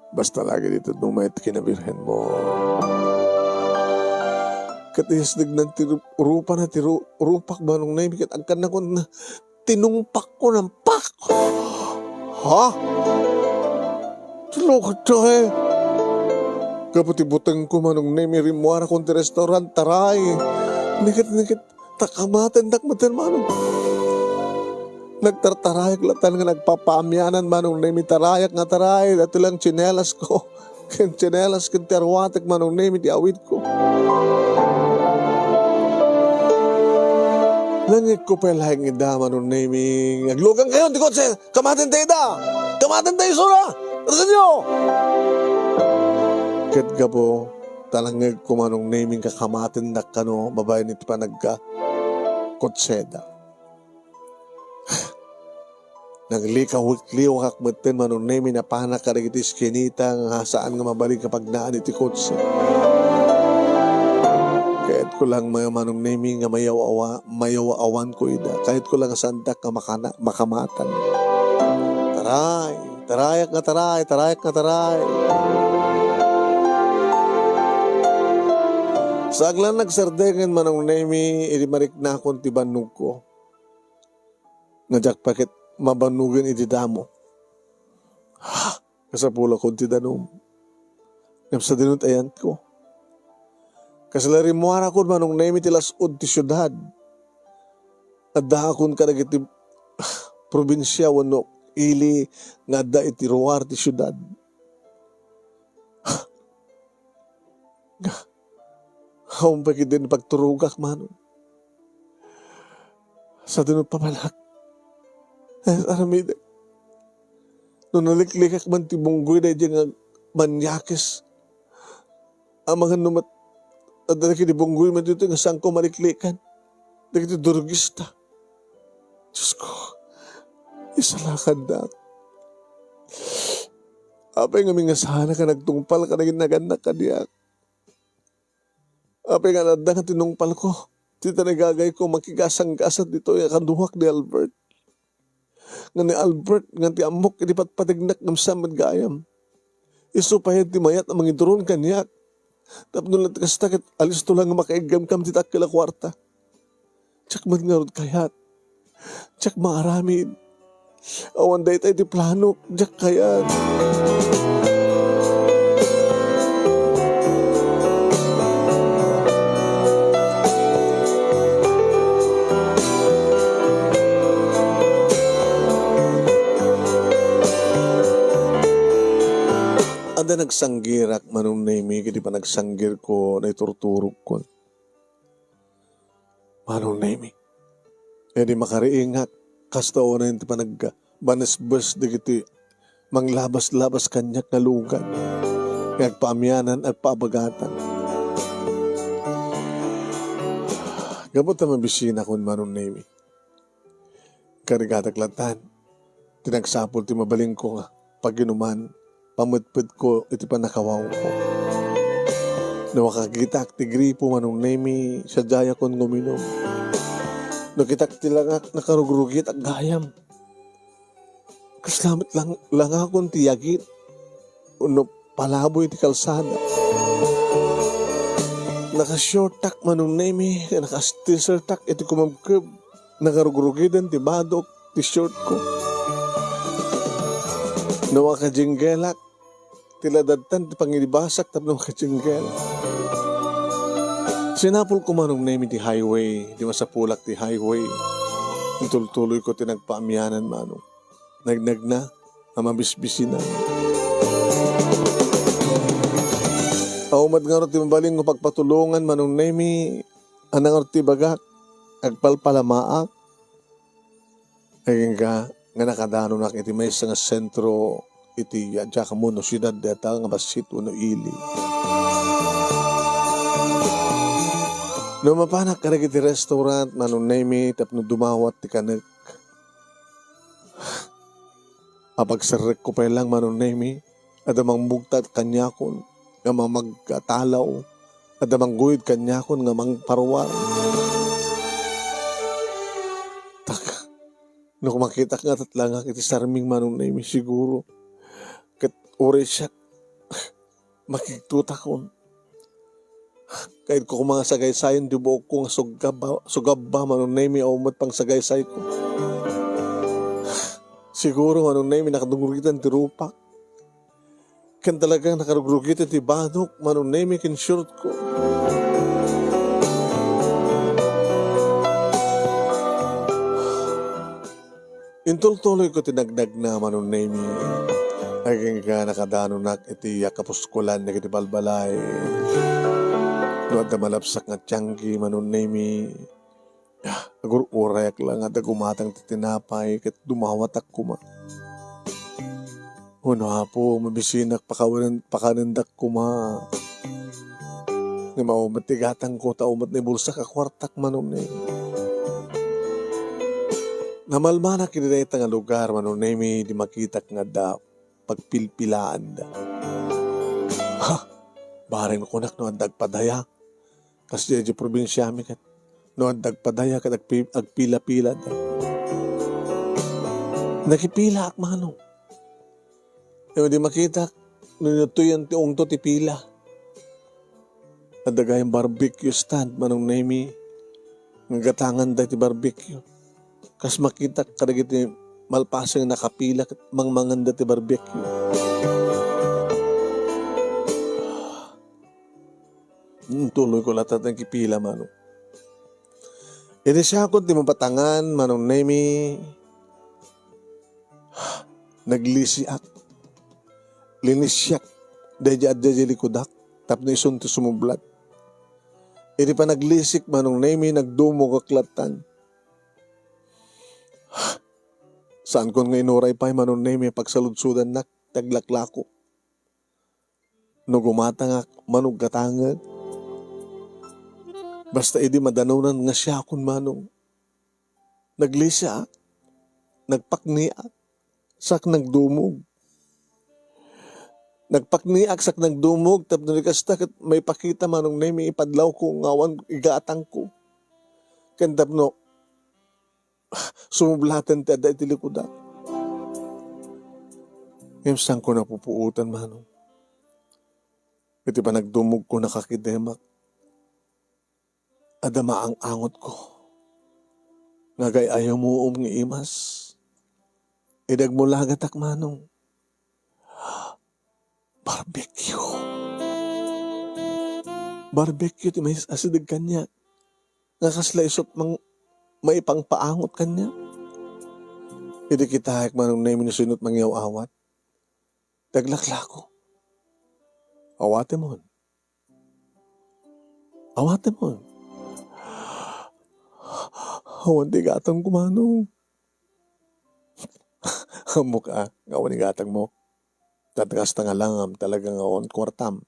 Basta lagi itedmo met ken Birhenmo. Ket iyasdegnan ti ru-, rupana ti ru-, rupak, Manong Nemi, ket agkannakon tinungpakko, nampak. Ha? Tulog ka, eh. Gapu ti butengko, Manong Nemi, rimmuarakon ti restaurant, taray. Niket-niket, ta kamatendak met, Manong. Nagtartarayak latta nga nagpapaamianan, Manong Nemi, tarayak nga taray, daytoy lang tsinelas ko. Ken tsinelas ken ti aruatek, Manong Nemi, ti awidko. Nangngegko pay laeng ida, Manong Nemi. Aglugankayon ti kotse! Kamaten tayo ida! Kamaten tayo isuna! Arsenio! Ket gapu ta nangngegko, Manong Nemi, nga kamatendak kano babaen iti panagka-, kotseda. Naglikawlikliwakak metten, Manong Nemi, napanak kadagiti eskinita nga saan nga mabalin nga pagnaan iti kotse. Kayatko lang, Manong Nemi, nga mayaw-awa-, mayaw-awanko ida. Kayatko lang nga saandak nga makana-, makamatan. Taray, tarayak nga taray, tarayak nga taray. Saag lang nagserdengen, Manong Nemi, idi mariknakon ti bannogko. Nga diak pay ket mabannogen iti damo. Ha? Kasapulakon ti danum. Ngem sadino ti ayanko? Kasla rimmuarakon, Manong Nemi, ti las-ud ti siudad. Addaakon kadagiti probinsia wenno ili nga adda iti ruar ti siudad. Nga, awan pay ketdi pagturogak, Manong. Sadino pamanak? Ay, aramidek. No naliklikak man ti bunggoy daydi nga manyakis. Amangan no mat-, adda dagiti bunggoy man dito nga saanko maliklikan. Dagiti durugista. Diyos ko, isalakaddak. Apay ngamin nga saanak a nagtungpal kadagiti nagannak kadiak? Apay nga adda nga tinungpalko ti tarigagayko makigasanggasat ditoy a kaduak ni Albert? Nga ni Albert nga ti ammok iti patpategnak ngem saan met gayam. Isu pay ti mayat a mangiduron kaniak. Tapno la ti kasta ket alisto lang nga makaiggamkam ti dakkel a kuarta. Diak met ngarud kayat. Diak maaramid. Awan dayta iti planok, diak kayat. Adda nagsanggirak, Manong Nemi, ket ti panagsanggirko, naiturturogkon. Manong Nemi. Idi makariingak, kasta unay ti panagbanesbes dagiti manglabas-labas kaniak nga lugan nga agpaamianan, agpaabagatan. Gapu ta mabisinakon, Manong Nemi. Karigatak latan, ti nagsapul ti mabalinko nga paginuman, pamedpedko iti pannakawawko. No makakitak ti gripo, Manong Nemi, sadiayakon nga uminum. No kitak ti langak, nakarugrugit, aggayam. Kasla met lang-, langakon ti yagit wenno palaboy ti kalsada. Naka-shorttak, Manong Nemi, naka-t-shirttak iti kumebkeb. Nakarugrugiden ti badok ti shortko. No makajinggelak, ti ladadtan ti pangidibasak tapno makajinggel. Sinapulko, Manong Nemi, ti highway, di masapulak ti highway. Intultuloyko ti nagpaamianan, Manong. Nagnagna a mabisbisinan. Aw met ngarud ti mabalin nga pagpatulongan, Manong Nemi, ania ngarud ti ibagak, agpalpalamaak. Agingga nga nakadanonak iti maysa nga sentro iti diak ammo no siudad dayta nga bassit wenno ili. No mapanak kadagiti restaurant, Manong Nemi, tapno dumawat ti kanek, apagserrekko pay lang, Manong Nemi, adda mangmugtat kaniakon nga mamagkatalaw, adda mangguyod kaniakon nga mangparuar. Tak, no makitak nga tatlangak iti sarming, Manong Nemi, siguro ket uray siak, makigtutakon. Kayatko koma nga sagaysayen ti buokko nga sugabba, sugabba, Manong Nemi, awan met pangsagaysayko. Siguro, Manong Nemi, nakarugrugiten ti rupak. Ken talagang nakarugrugiten ti badok, Manong Nemi, ken shortko. Intultuloyko ti nagdagna, Manong Nemi. Agingga nakadanonak iti kapuskolan dagiti balbalay. No adda malapsak nga tianggi, Manong Nemi, agur-urayak la nga adda gumatang ti tinapay ket dumawatak koma. Huno, Apo, mabisinak pakawanen-, pakanendak koma. Ngem awan met ti gatangko, ta awan met naibulsak a kuartak, Manong Nemi. Namalmanak iti dayta nga lugar, Manong Nemi, di makitak nga adda pagpilpilaanda. Ha! Bareng kunak no adda agpadaya. Kas diay probinsiami ket no adda agpadaya ket agpi-, agpila-pilada. Nakipilaak, Manong. Ngem di makitak no inuttoyan ti ungto ti pila. Adda gayam barbecue stand, Manong Nemi, nga gatanganda ti barbecue. Kas makitak kadagiti malpasen nga nakapila ket mangmanganda ti barbecue. Intuloyko latta ti nagpila, Manong. Idi siakon ti mabatangan, Manong Nemi, naglisiak. Linisiak daydi adda di likudak tapno isun ti sumublat. Iti panaglisik, Manong Nemi, nagdumogak lattan. Saankon nga inuray pay, Manong Nemi, pagsaludsodannak ti aglaklako. No gumatangak, Manong, gatangek. Basta idi madanonan nga siakon, Manong, naglisiak, nagpakniak, sak nagdumog. Nagpakniak sak nagdumog, tapno di kasta ket maipakita, Manong Nemi, ipadlawko nga awan igatangko. Ken tapno sumublaten ti adda iti likudak. Ngem saanko napupuotan, Manong. Iti panagdumogko, nakakidemak. Adda maang-angotko. nga agay-ayaw mo nga imas. Idi agmulagatak, Manong. Barbecue. Barbecue ti mais-, asideg kaniak. Nga kasla isut' mang-, maipangpaangot kaniak. Idi kitaek, Manong Nemi, no sino't mangiyaw-awat. Ti aglaklako. Awatemon. Awatemon. Awan ti gatangko, Manong. Ammok a, nga awan igatangmo. Ket kasta nga langam, talaga nga awan kuartam.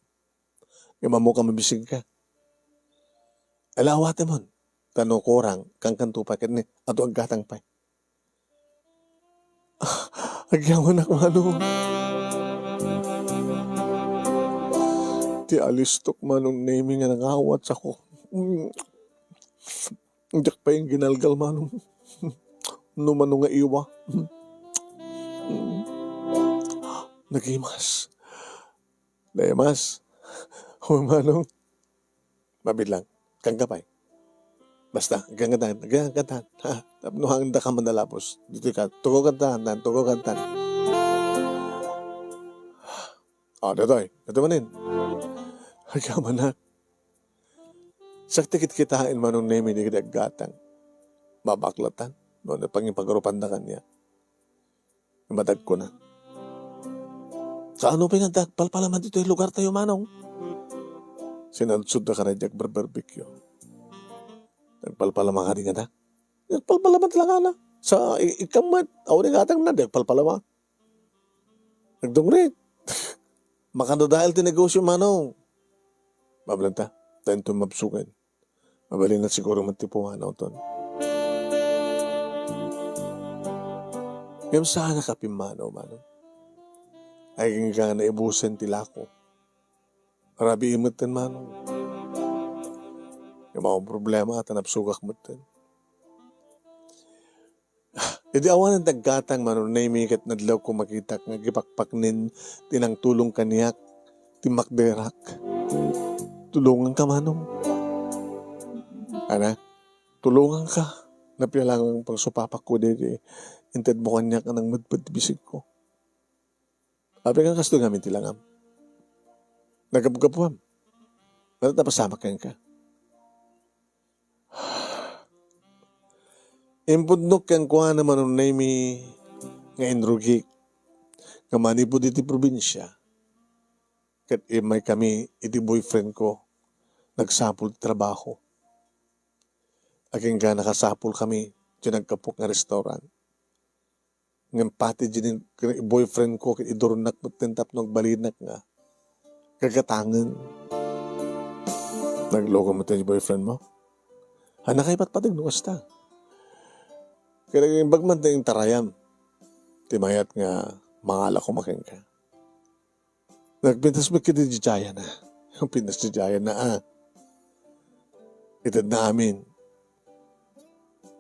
Ngem ammok a mabisinka. Ala, awatemon. Ta no kurang, kankanto pay ket ni, adu aggatang pay. Agyamanak, Manong. Ti alistok, Manong Nemi, nga nangawat sako. Diak pay ginalgal, Manong. No mano nga iwa. Nagimas. Nagimas. O, Manong. Mabilang. Kangka pay. Basta, agkankantaen, agkankantaen. Ha? Tapno hangdaka manalabos. Ditoy ka. Tugo kantaen, tugo kantaen. Ah, datoy. Datoy manen. Agyamanak. Sakti kitkitaen, Manong Nemi, dagiti aggatang. Mabaklatan. No, no, pangipagarupanda kaniak. Imatagkuna. Kaano pay nga agpalpalama ditoy lugartayo, Manong? Sinaludsodda kaniak, barbarbikyuak. Agpalpalama kadi ngata? Agpalpalama talaga na. Sa i-, ikam met, awan igatangna, di agpalpalama. Nagdungrit. Makadadael ti negosyo, Manong. Mablanta, ta inton mabsugan. Mabalin na siguro met ti pumanawton. Ngem saanak a pimmanaw, Manong. Agingga naibusen ti lako. Rabii metten, Manong. Ngem awan problema, ta nabsugak metten. Idi awanen ti aggatang, Manong Nemi, ket nadlawko makitak nga agipakpaknen ti nangtulong kaniak, ti makderak. Tulonganka, Manong. Ana, tulonganka. Napialangan pangsupapakko daydi intedmo kaniak a nangmedped ti bisigko. Apay nga kastoy ngamin ti langam? Nagapgapuam. Ano ta pasamak kenka? Impudnok kenkuana, Manong Nemi, nga inrugik nga manipud iti probinsia, ket immaykami iti boyfriend ko, nagsapul ti trabaho. Agingga nakasapul kami ti nagkapok nga restaurant. Ngem pati diay boyfriend ko ket idurnak metten tapno agbalinak nga gagatangen. Nagloko metten ti boyfriend mo? Ania kay patpateg no kasta? Kaya nag-imbag man ti intarayam. Ti mayat nga mangala koma kenka. Nagpintas met ket diay Giant na. Pintas ti Giant na, ah. Itedna amin.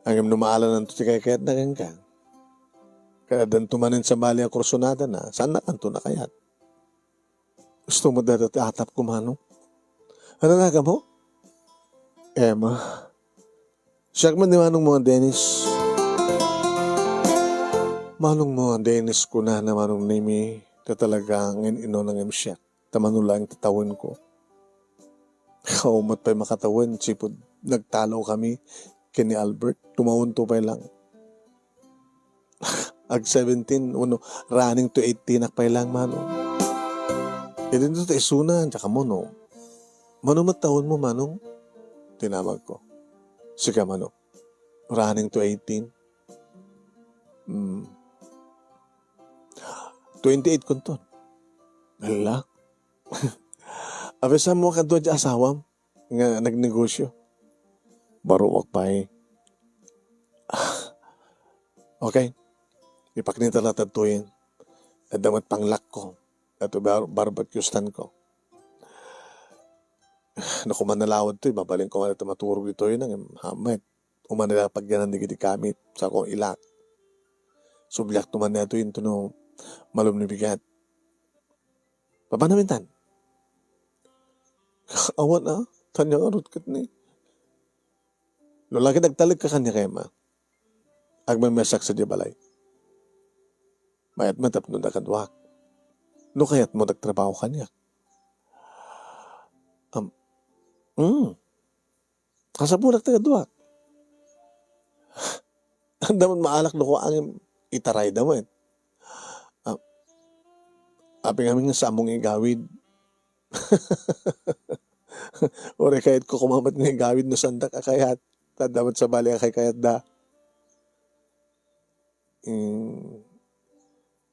Ngem no maalananto ti kaykayatna kenka, ket addanto manen sabali a kursunadana, saannakanto nakayat. Gusto met dayta ti atapko, Manong. Ano naganmo? Emma. Siak met ni Manong mo nga Dennis. Manong mo nga Dennis, kunana, Manong Nemi, ta talaga nga in-inuna ngem siak. Ta mano laeng ti tawenko. Awan met pay makatawen, sipud nagtalaw kami ken ni Albert. Tumawento pay lang. Ag seventeen, wenno running to eighteen ak pay lang, Manong. Idinto ta isuna, diak ammo no. Mano met tawenmo, Manong? Tinamagko. Sika, Manong. Running to eighteen. Hmm. Twenty-eight kunton. Hala. Apay, saanmo a kadua diay asawam nga nagnegosyo? Baruak pay. Okay. Ipaknita latta ditoyen. Adda met panglakko. Ato bar-, barbecue stand ko. No kuman nalawad toy, mabalinko nga dayta maturog ditoy na, ngem, ha, met. Umanda pagyanan dagiti gamit, sako ilak. Subliakto man daytoy intono malum ni bigat. Papanam intan? Awan a, tanya ngarud ket ni. No la ket agtalekka kaniak, Emma. Agmamessak sadiay balay. Mayat met tapno dakaduak. No kayatmo, agtrabaho kaniak. Am, mm. Kasapulak ti kaduak. Anda met maalak no kua ngem itarayda met. Ah, apay ngamin nga saanmo nga igawid? Uray kayatko koma met nga igawid no saandak a kayat. Ta adda met sabali a kaykayatda. Mm.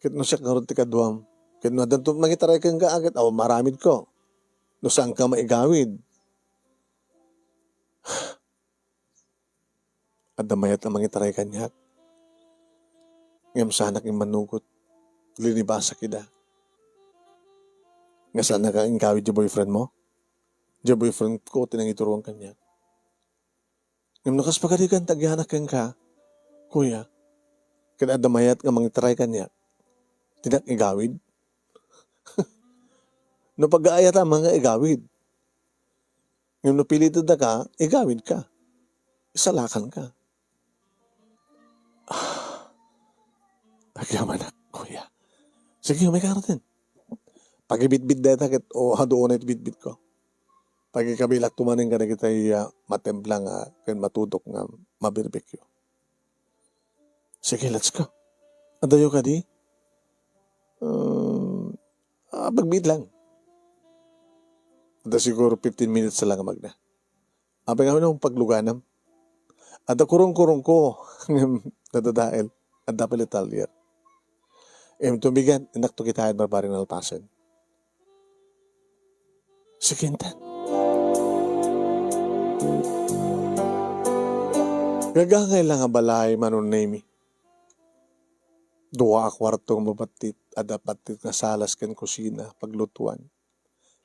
Ket no siak ngarud ti kaduam, ket no addanto mangitaray kenka, ket awan maaramidko. No saanka maigawid, adda mayat a mangitaray kaniak. Ngem saanak immanugot, linibasak ida. Nga saannak a igawid ti boyfriend mo? Ti boyfriend ko ti nangituruan kaniak. Ngem no kas pagarigan ta agyanaak kenka, kuya, ket adda mayat nga mangitaray kaniak, dinak igawid? No pagayatan man nga igawid. Ngem no pilitendaka, igawidka. Isalakanka. Agyamanak, kuya. Sige, umayka ngaruden. Pagibitbit dayta ket, o, adu unay ti bitbitko. Pagikabilakto manen kadagitay, ah, matempla nga ken matudok nga mabirbecue. Sige, let's go. Adayo kadi? Um, ah, pagbiit lang. Adda siguro fifteen minutes lang a magna. Apay ngamin a pagluganam? Adda kurong-kurongko. Ngem nadadael. Adda pay la talyer. Em, tumbigat, innakto kitaen barbareng nalpasen. Sikintan. Gagangay lang a balay, Manong Nemi. Dua a kuarto nga mabattit, adda pattit nga salas ken kusina, paglutuan.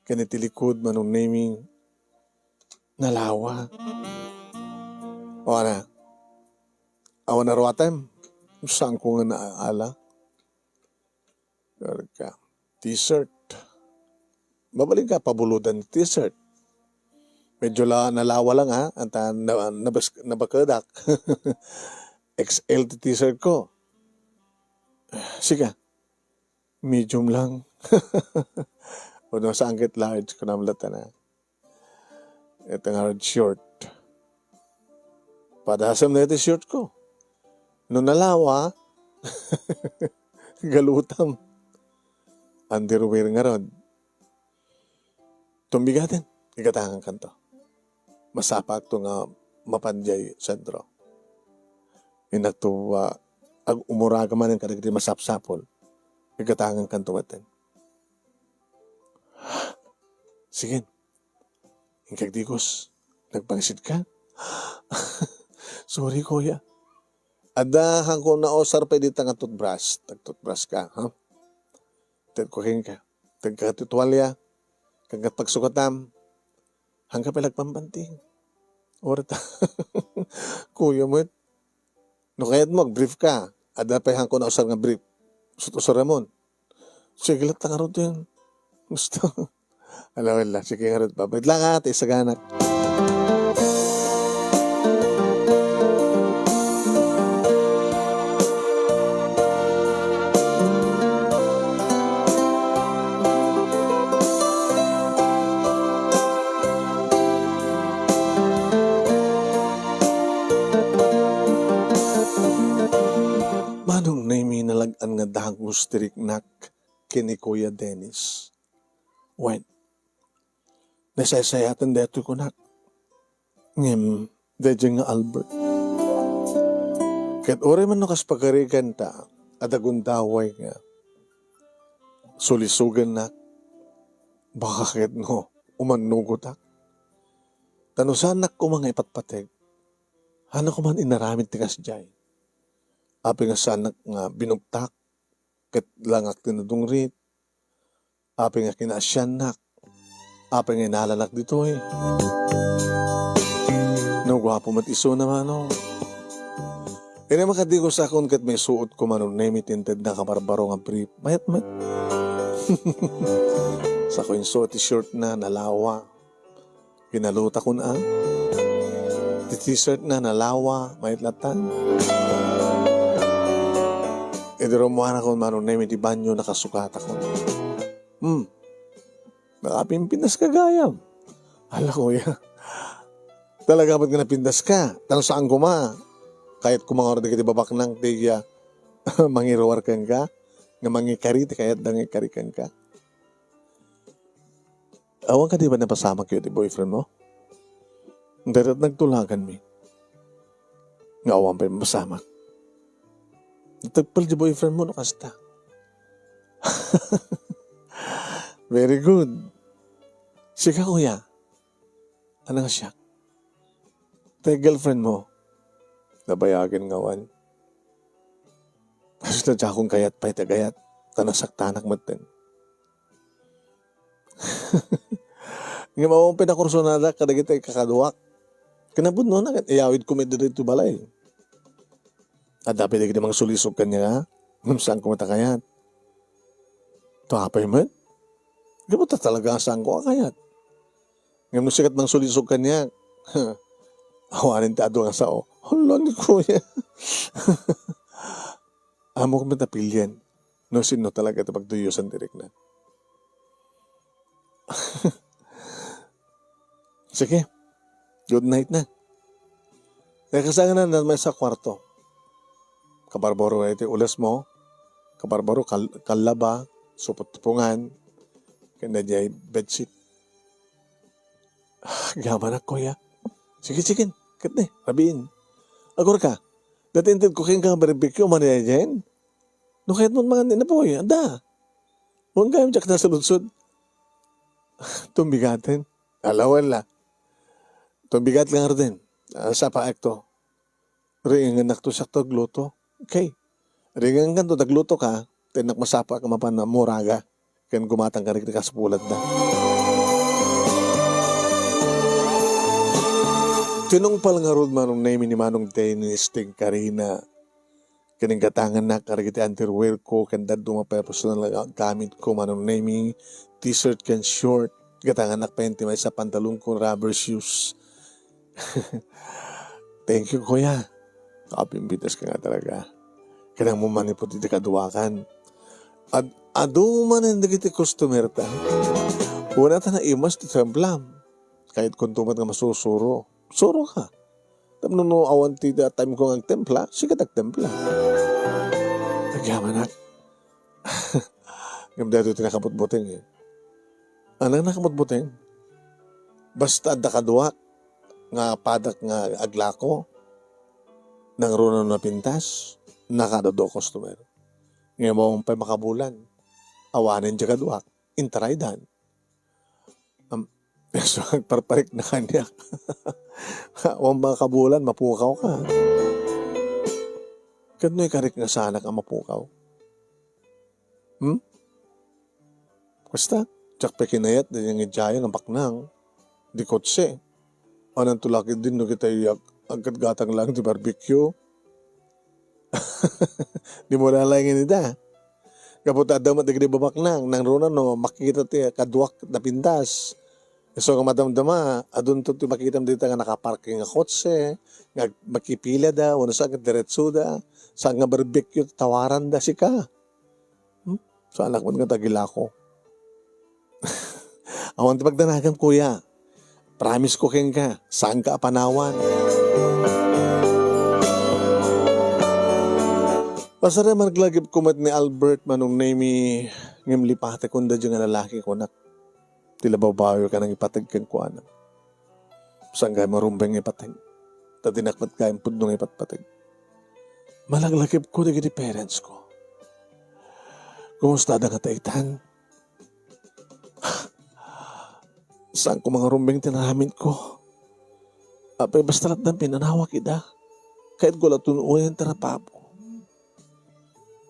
Ken iti likud, Manong Nemi, nalawa. O, ana, awan a ruatem. Saanko nga naala. Karka. T-shirt. Mabalinka, pabulodan ti t-shirt. Medyo la, nalawa lang, ha. Anta, na, nabas-, nabakedak. X L ti t-shirt ko. Sika, medium lang. O, no, saan ket large, kunam latta na. Ito nga red short. Padasem na iti short ko. No nalawa, galutam. Underwear ngarud. Tumbigaten, igatangan kanto. Masapakto nga mapan diay sentro. Innakto, ah, ag-umuraga manen kadagiti masapsapul. Igatangan kanto metten. Sige. Inka agdigos. Nagpangsit ka? Sorry, kuya. Adda, haanko nausar pay dita nga toothbrush. Tag-toothbrush ka, ha? Tedko kenka. Tagka ti tualya. Kagkat pagsukatam. Haanka pay agpampanting. Orta. Kuya met. No kayatmo, ag-brief ka. Adda pay haanko nausar nga brief. Usar-usaramon. Sige latta ngaruden. Gusto. Ala, wala. Sige ngarud. Babait lang, ha. Ti isaganak. Manong Nemi, nalag-an nga dagus ti riknak ken ni Kuya Dennis. Wen, nasaysayaten daytoy kunak. Ngem, daydiay nga Albert. Ket uray man no kas pagarigan ta, adda gundaway nga sulisogennak, baka ket no, umannugotak. Ta no saannak koma nga ipatpateg, haannak koma inaramid ti kasdiay. Apay nga saannak nga binugtak, ket langak ti nadungrit, apay nga kinaasiannak, apay nga inalanak ditoy. No, guapo met isuna, manong. Ina, makadikusakon ket maisuotko, Manong Nemi, ti intednak a barbaro nga brief. Mayat met. Sako insuot ti short na, nalawa. Kinalutakon a. Ti t-shirt na, nalawa. Mayat latta. Idi rummuarakon, Manong Nemi, ti banyo, nakasukatakon. Hmm. Nakapimpintas ka gayam. Ala, kuya. Talaga met nga napintas ka. Tan saan koma. Kayat koma nga dagiti babaknang ti, ah, mangiruar kenka. Nga mangikari ti kayat da nga ikari kenka. Awan kadi ba napasamak iti boyfriend mo? Dayta nagtulaganmi. Nga awan pay mapasamak. Natagpel ti boyfriend mo no kasta. Very good. Sika, kuya. Ano nga siya? Tay girlfriend mo? Nabayagen nga awan. Kaso na diakon kayat pay ti agayat. Ta nasaktanak metten. Ngem awan pay nakursonadak kadagiti kakaduak. Kinapudnona ket iyawidko met ditoy balay. Adda pay dagiti mangsulisog kaniak, ngem saanko met a kayat. Tua pay met? Gapu ta talaga saanko a kayat. Ngem no sika ti mangsulisog kaniak, awanen ti adu nga sao. Hala ni kuya. Ammok met a pilien no sinno talaga ti pagduyosan ti rikna. Sige. Good night na. Kaya kasaganan na may sa kwarto. Kabarbaro iti ules mo. Kabarbaro kal-, kallaba, supot-tupungan, ken daydiay bedsheet. Ah, gamanak, kuya. Sige, sige. Ket ne, rabiin. Agor ka. Dati inted ko kenka nga barbecue, manay daydiay. No kayat mo mangan ni napoy, adda. Huwag kayo diak nasaludsod. Tumbigaten. Alawan la. Tumbigat ka ngaruden. Ah, sapa ekto. Ringennak to siak to agluto. Okay. Ringenkan to agluto ka, tennak masapa ka mapan na muraga. Ken gumatang ka rin kasapulat da. Tinungpal ngarud Manong Nemi ni Manong Dennis ti karina. Ken gatangannak kadagiti underwear ko ken dadduma pay a personal nga gamit ko, Manong Nemi, t-shirt ken short. Gatangannak pay ti maysa pantalon ko, rubber shoes. Thank you, kuya. Kapimpitas ka nga talaga. Kinang mo manipod iti kaduakan. Ad-, adu manen dagiti customer ta. Wala ta naimas ti templam. Kayat kunto met nga masusuro. Suro ka. Tapno no awan ti da time ko nga agtempla, sika ti agtempla. Agyamanak. Ngem daytoy ti nakabutbuteng, eh. Anang nakabutbuteng? Basta adda kaduak nga padak nga aglako, nangruna no napintas, nakadua customer. Ngem awan pay makabulan. Awanen ti kaduak. Intaraydan. Am, so, agparparik na kaniak. Awan makabulan, mapukaw ka. Ket no ikarik nga saanak a mapukaw? Hmm? Basta, diak pay kinayat, daydiay nga idiayo nga baknang. Di kotse. Awan to laki din no kitay ag-, aggatgatang lang ti barbecue. Di mo lalaingen ida. Gapu ta adda met dagiti babaknang, nangruna no makita ti kaduak napintas. Isu nga madamdama, adunto ti makitam dita nga nakaparking nga kotse, nga makipila da, wenno saan nga diretso da, saan nga barbecue, tawaran da sika. Hmm? Saanak met nga tagilako. Awan ti pagdanagam, kuya. Promise ko kenka, saanka a panawan. Pasar-, malagipko met ni Albert, Manong Nemi, ngem lipatekon daydiay nga lalaki, kunak. Ti lababawi ka nang ipateg kenkuana. Saan gayam marumbeng nga ipateg? Ta dinak met gayam pudno nga ipatpateg. Malaglagipko dagiti parents ko. Kumusta da nga taitan? Saan ko mangarumbeng ti naramid ko? Apay basta lattan pinanawak ida. Kayat ko la tun-oyan ti rapapko.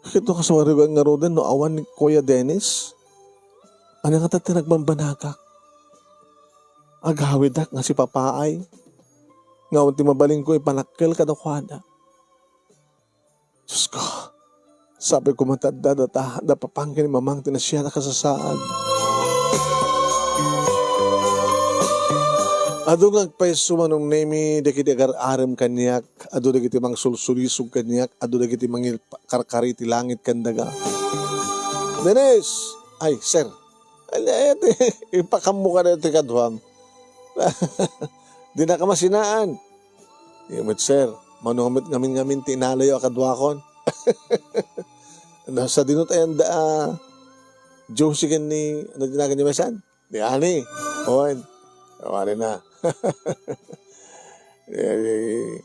Ket no kasuarigan ngaruden no awan ni Kuya Dennis, ania ngata ti nagbambanagak? Agawidak nga sipapaay, nga awan ti mabalinko ipanakkel kadakuada. Diosko, sabi ko, matadda data, da papang ken ni mamang ti nasian a kasasaad. Adu nga agpayso, Manong Nemi, dagiti agar-arem kaniak, adu dagiti mangsulsulisog kaniak, adu dagiti mangilkarkari ti langit ken daga. "Dennis!" "Ay, sir." "Ay, ay, ay, ipakammo kada ti kaduam." "Dinaka masinaan." "Iya met, sir, mano met ngamin-ngamin ti inalayo a kaduakon." "No, sadino ti ayanna, a, Josie ken ni, ano ti nagan ni Mesan?" "Ni Ani." "Wen, awari na." Eh,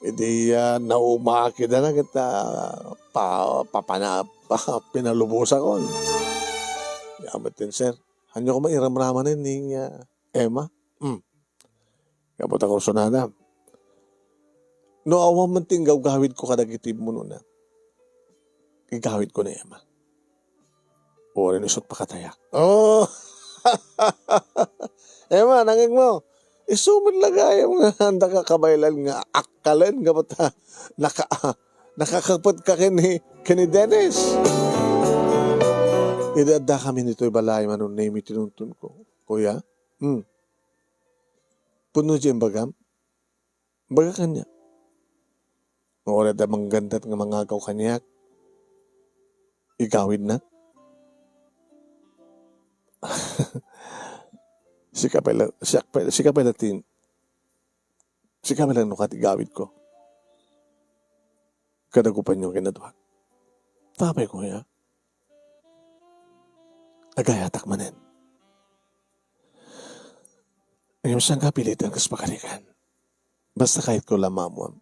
idi, ah, naumaki da na ket, ah, pa-, papana-, pa-, pinalubosakon. "Iya met, sir. Ania koma iramramanen ni, ah, Emma?" Hmm. Gapu ta kursunada. No awan man ti inggawgawidko kadagiti immunona, igawidko ni Emma. Uray no isut' pakatayak. Oh! Emma, nangngegmo. Isu met la gayam nga addaka kabaelan nga akkalen gapu ta naka-, nakakapetka ken ni, ken ni Dennis. Idi addakami ditoy balay, Manong Nemi, tinuntonko. "Kuya?" Hmm. "Pudno diay imbagam?" Imbagak kaniak. No uray adda manggandat nga mangagaw kaniak, igawidnak. Sika pay la, siak pay, sika pay la ti, sika pay la no kat igawidko. Kadagupanyo kinaduak. Tapay, kuya. Agayatak manen. Ngem saan ka pilitan kas pagarigan? Basta kayatko la maammuam.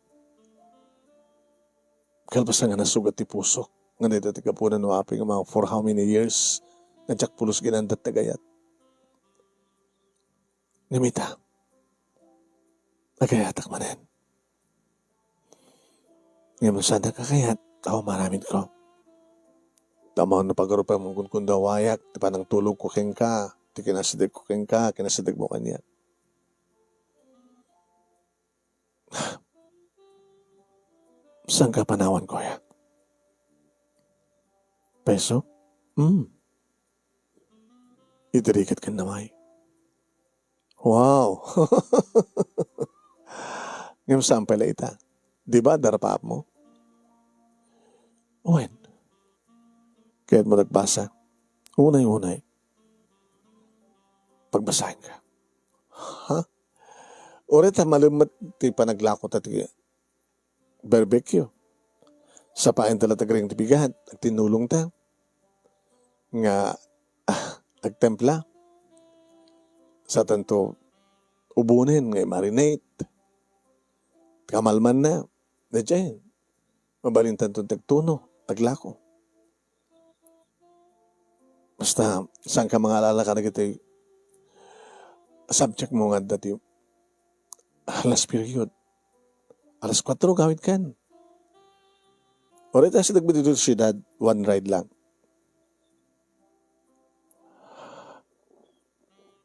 Kalpasan nga nasugat ti pusok, nga dayta ti gapuna no apay nga mga for how many years, nga diak pulos ginandat ti agayat. Ngem ita, agayatak manen. Ngem no saannak a kayat, awan maaramidko. Ammom no pagarupiam nga kunkundawayak ti panangtulogko kenka, ti kinasidegko kenka, kinasidegmo kaniak. Saan ka panawan, kuya? Peso? Hmm. Iti rigat ken namay. Wow! Ngem saan pay la ita? Di ba adda rapaapmo? Wen. Kayatmo agbasa? Unay-unay. Pagbasaenka. Ha? Uray ta malem met ti panaglako ta ti barbecue. Sapaen ta la ti agring ti bigat, agtinnulong ta. Nga, ah, agtempla. Saanto ubonen nga i-marinate. Kamalmanna. Daydiay. Mabalintanto ti agtuno, aglako. Basta, saan ka mangala-ala kadagiti subject mo nga adda ti last period. Alas kuatro, gawidkan. Uray ta asideg ditoy siudad, one ride lang.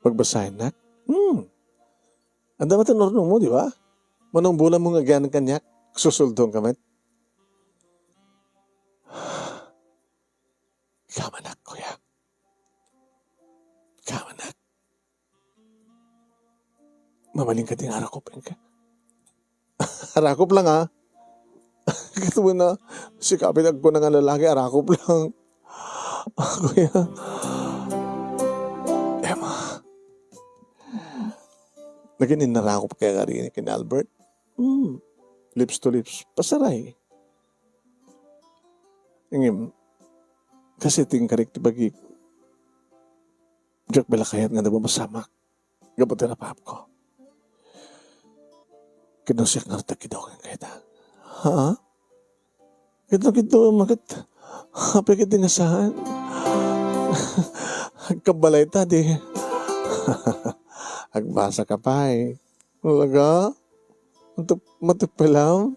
Pagbasaennak? Hmm. Adda met ti nurnomo, di ba? Mano nga bulanmo nga agyanan kaniak, susuldonka met. Kamanak, kuya. Kamanak. Mabalinka ti nga arakup kenka. Arakup lang, ha? Ket wen a, sika pay ti agkuna nga lalaki, arakup lang. Kuya. Emma. Nagin-innarakupka kari ken Albert? Hmm. Lips to lips. Pasaray. Ngem, kas iti inkarik ti bagik, diak pay la kayat nga adda mapasamak gapu ti rapaapko. Ket no siak ngarud ti agkiddaw kenka ita. Ha? Ket no kiddaw, maket, apay ket di nga saan? Agkabbalay ta, di. Agbasaka pay. Talaga? Matup-, matupelam?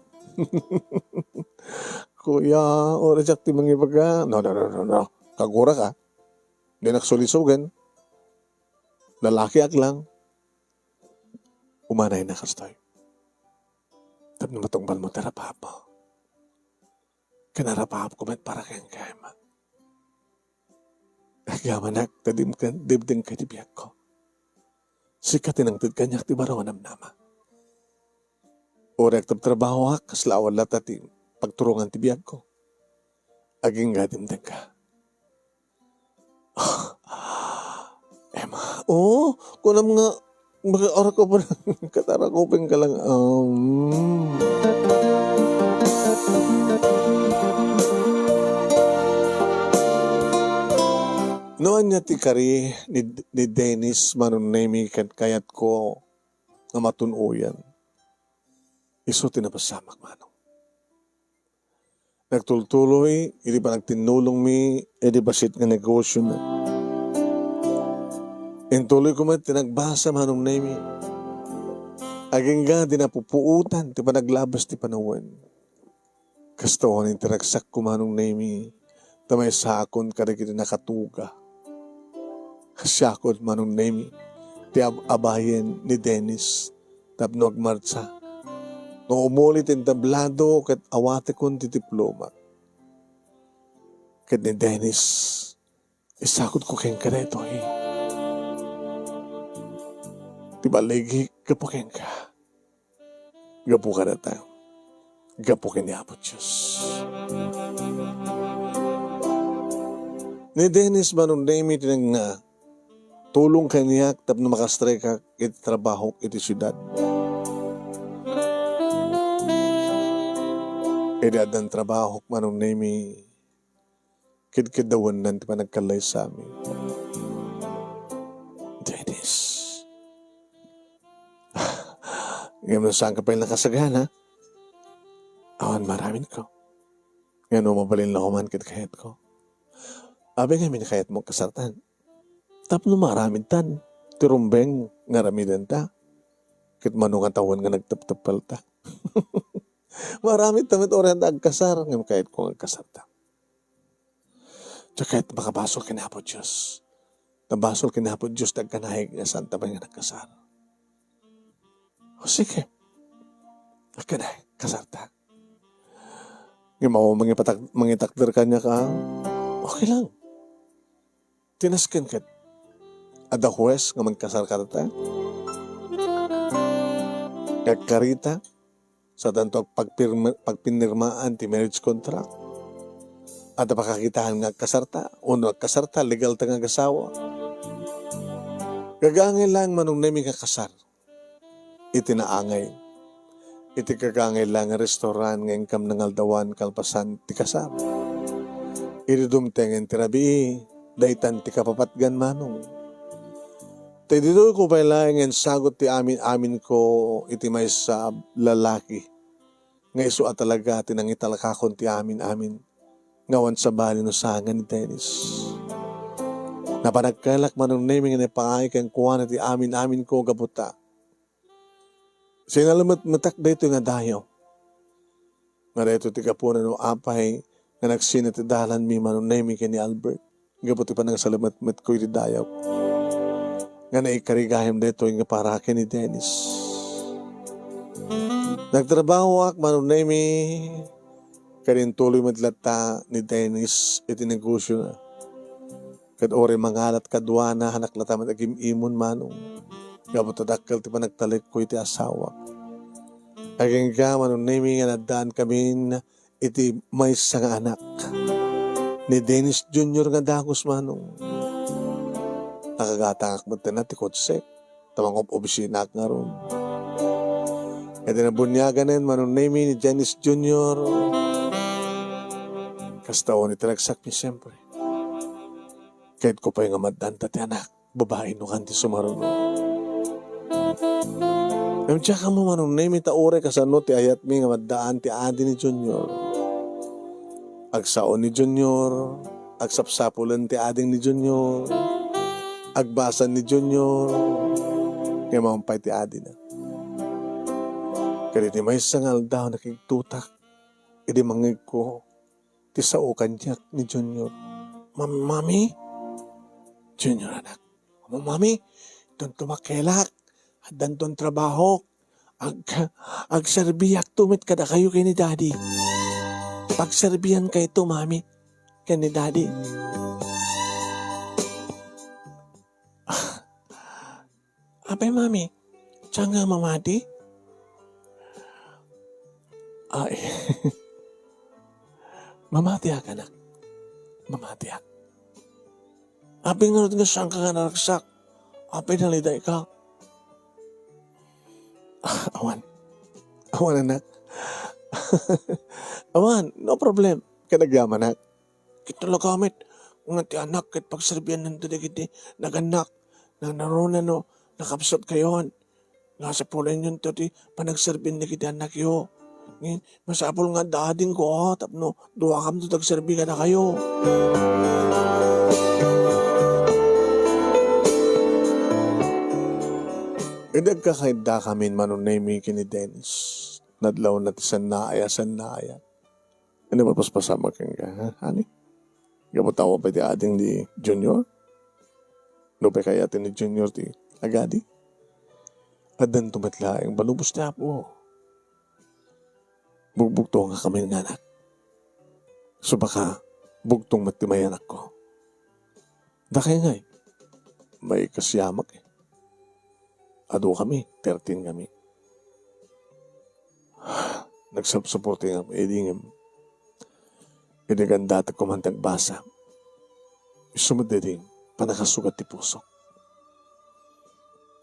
Kuya, uray diak ti mangibaga. No, no, no, no, no. Kaguraka. Dinak sulisogen. Lalakiak lang. Umanayna kastoy. Tapno matungpalmo ti rapaapmo. Ken arapaapko met para kenka, Emma. Agyamanak ta dimken-, dimdengka iti biagko. Sika ti nangted kaniak ti baro a namnama. Uray agtrabtrabahoak, kasla awan latta ti pagturongan ti biagko. Agingga dimdengka. Emma, oo, kunam nga, baka oras ko pa lang, katarakupin ka lang, um. No ania ti kari ni, ni Dennis Manong Nemi ken kayatko nga matun-oyan. Isu ti napasamak, Manong. Nagtultuloy iti panagtinnulongmi iti bassit nga negosiona. Intuloyko met ti nagbasa, Manong Nemi. Agingga di napupuotan ti panaglabas ti panawen. Kastoon ti ragsakko, Manong Nemi, ta maysakon kadagiti nakatuga. Siakon, Manong Nemi, ti ab-abayen ni Dennis tapno agmartsa. No umuli ti entablado ket awatekon ti diploma. Ket ni Dennis, isakodko kenka daytoy. Ti baligi gapu kenka. Gapu kadata. Gapu ken ni Apo Dios. Ni Dennis Manong Nemi ti nagtulong kaniak tapno makastrikak iti trabahok iti siudad. Idi addan trabahok, Manong Nemi, kedkedawennan ti panagkallaysami. Dennis. Ngem no saanka pay nakasagana, awan maaramidko. Ngem no mabalin la koman ket kayatko. Apay ngamin kayatmo kasartan? Tapno maaramidtan ti rumbeng nga aramidenta. Ket mano nga tawen nga nagtepteppelta. Maaramidta met uray agkasar, ngem kayatko nga agkasarta. Diak kayat makabasol ken Apo Dios. Ta basol ken Apo Dios ti agkanayeg nga saanta pay nga nagkasar. O, sige. Agkanay, kasarta. Ngem awan mangipatak-, mangitakder kaniak, a, okay lang. Ti nasken ket, adda hues nga mangkasar kadata? Nga agkarita, saanto pagpirma-, pagpinirmaan ti marriage contract. Adda pakakitaan nga agkasarta, wenno agkasarta, legalta nga agasawa. Gagangay laeng Manong Nemi nga kasar iti naangay. Iti gagangay laeng nga restaurant nga inkam nangaldawan kalpasan ti kasar. Idi dumtengen ti rabii, daytan ti kapapatgan, Manong. Ta ditoyko pay laeng nga insagut ti amin-aminko iti maysa a lalaki nga isu a talaga ti nangitalkakon ti amin-amin nga awan sabali no saan nga ni Dennis. Napan agkaylak, Manong Nemi, nga naipaay kenkuana ti amin-aminko gapu ta sinalemetmetak daytoy nga dayaw. Nga daytoy ti gapuna no apay nga nagsina ti dalanmi, Manong Nemi, ken ni Albert gapu ti panangsalemetmetko iti dayaw. Nga naikari gayam daytoy nga para ken ni Dennis. Nagtrabahoak, Manong Nemi, ken intuloy met latta ni Dennis iti negosiona. Ket uray mangalat kaduana, anak latta met agim-imon, Manong. Gapu ta dakkel ti panagtalekko iti asawak. Agingga, Manong Nemi, nga naddaan kamin iti maysa nga anak ni Dennis Junior nga dagus, Manong. Nakagatangak met ti kotsek, ta mangub-obisinaak ngarud. Iti nabuniaganen, Manong Nemi, ni Dennis Junior, kasta uni ti ragsakmi, siyempre. Kayatko pay nga maddaan ta ti anak. Babai no kan ti sumaruno. Ngem diak ammo, Manong Nemi, ta uray kasano ti ayatmi nga maddaan ti adi ni Junior. Agsao ni Junior, agsapsapulen ti ading ni Junior, agbasa ni Junior, ngem awan pay ti adina. Ket iti maysa nga aldaw, nakigtotak idi mangngegko ti sao kaniak ni Junior. "Mam-, Mami?" "Junior, anak." "Mami, addanto makelak. Addanton trabahok. Ag-, agserbiakto met kadakayo ken ni Daddy. Pagserbiankayto, Mami, ken ni Daddy." Apay, Mami, saan nga mamati? Ay, mamatiak, anak. Mamatiak. Apay ngarud nga saanka nga naragsak? Apay nalidayka? Ah, awan. Awan, anak. Awan, no problem. Ket agyamanak. Ket talaga met, nga ti anak ket pagserbiannanto dagiti nagannak, nanarunano, nakapsutkayon. Nga sapulenyonto ti panagserbian dagiti annakyo. Ngem, masapul nga adda adingko, ah, tapno duakamto ti agserbi kadakayo. Idi agkakaiddakamin, Manong Nemy, ken ni Dennis, nadlawna ti sannaay a sannaayat. Ania met paspasamak kenka, ha, honey? Gapu ta awan pay ti ading ni Junior? Nupay kayat ni Junior ti agadi? Addanto met laeng, balubos ti Apo. Bugbugtongakami nga anak. Subaka, bugtong met ti mayanakko. Dakay ngay, maikasiamak, eh. Adu kami, thirteen kami. Nag-self-supporting kami, idi ngem, idi kandatek ko man ti agbasa. Isu met daydi pannakasugat ti pusok.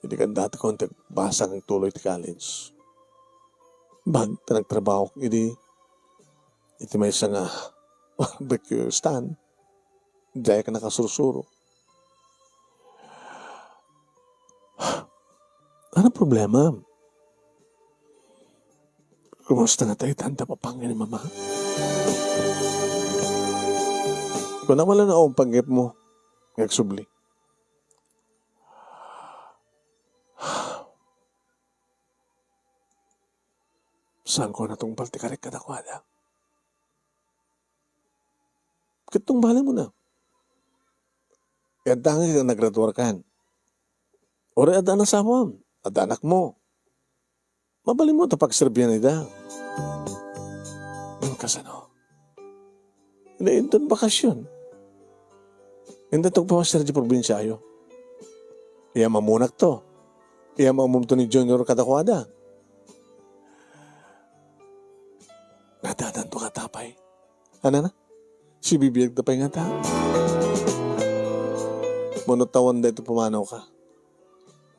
Idi kandatek ko man ti agbasa nga agtuloy ti college. Bag ta nagtrabahok idi, iti maysa nga barbecue stand. Diay ka nakasursuro. Ano problema? Kumusta nga tayo tanda papangin ni mama? Kung nawala na akong panggip mo, ngagsubli. Saan ko natungpal ti karik kadakwada? Ket tungbalem mo na. Adda nga nagraduarkan. Uray adda nasawam, adda anakmo. Mabalin mo ta pagserbian ida. Ngem kasano? Ina inton bakasyon. Inda tong pamaster di probinsiayo. Iya mamunak to. Iya maumumto ni Junior kadakuada. Nadadanto nga tapay. Anana? Sibibiag ta pay ngata. Manuttawan da ito pumanaw ka.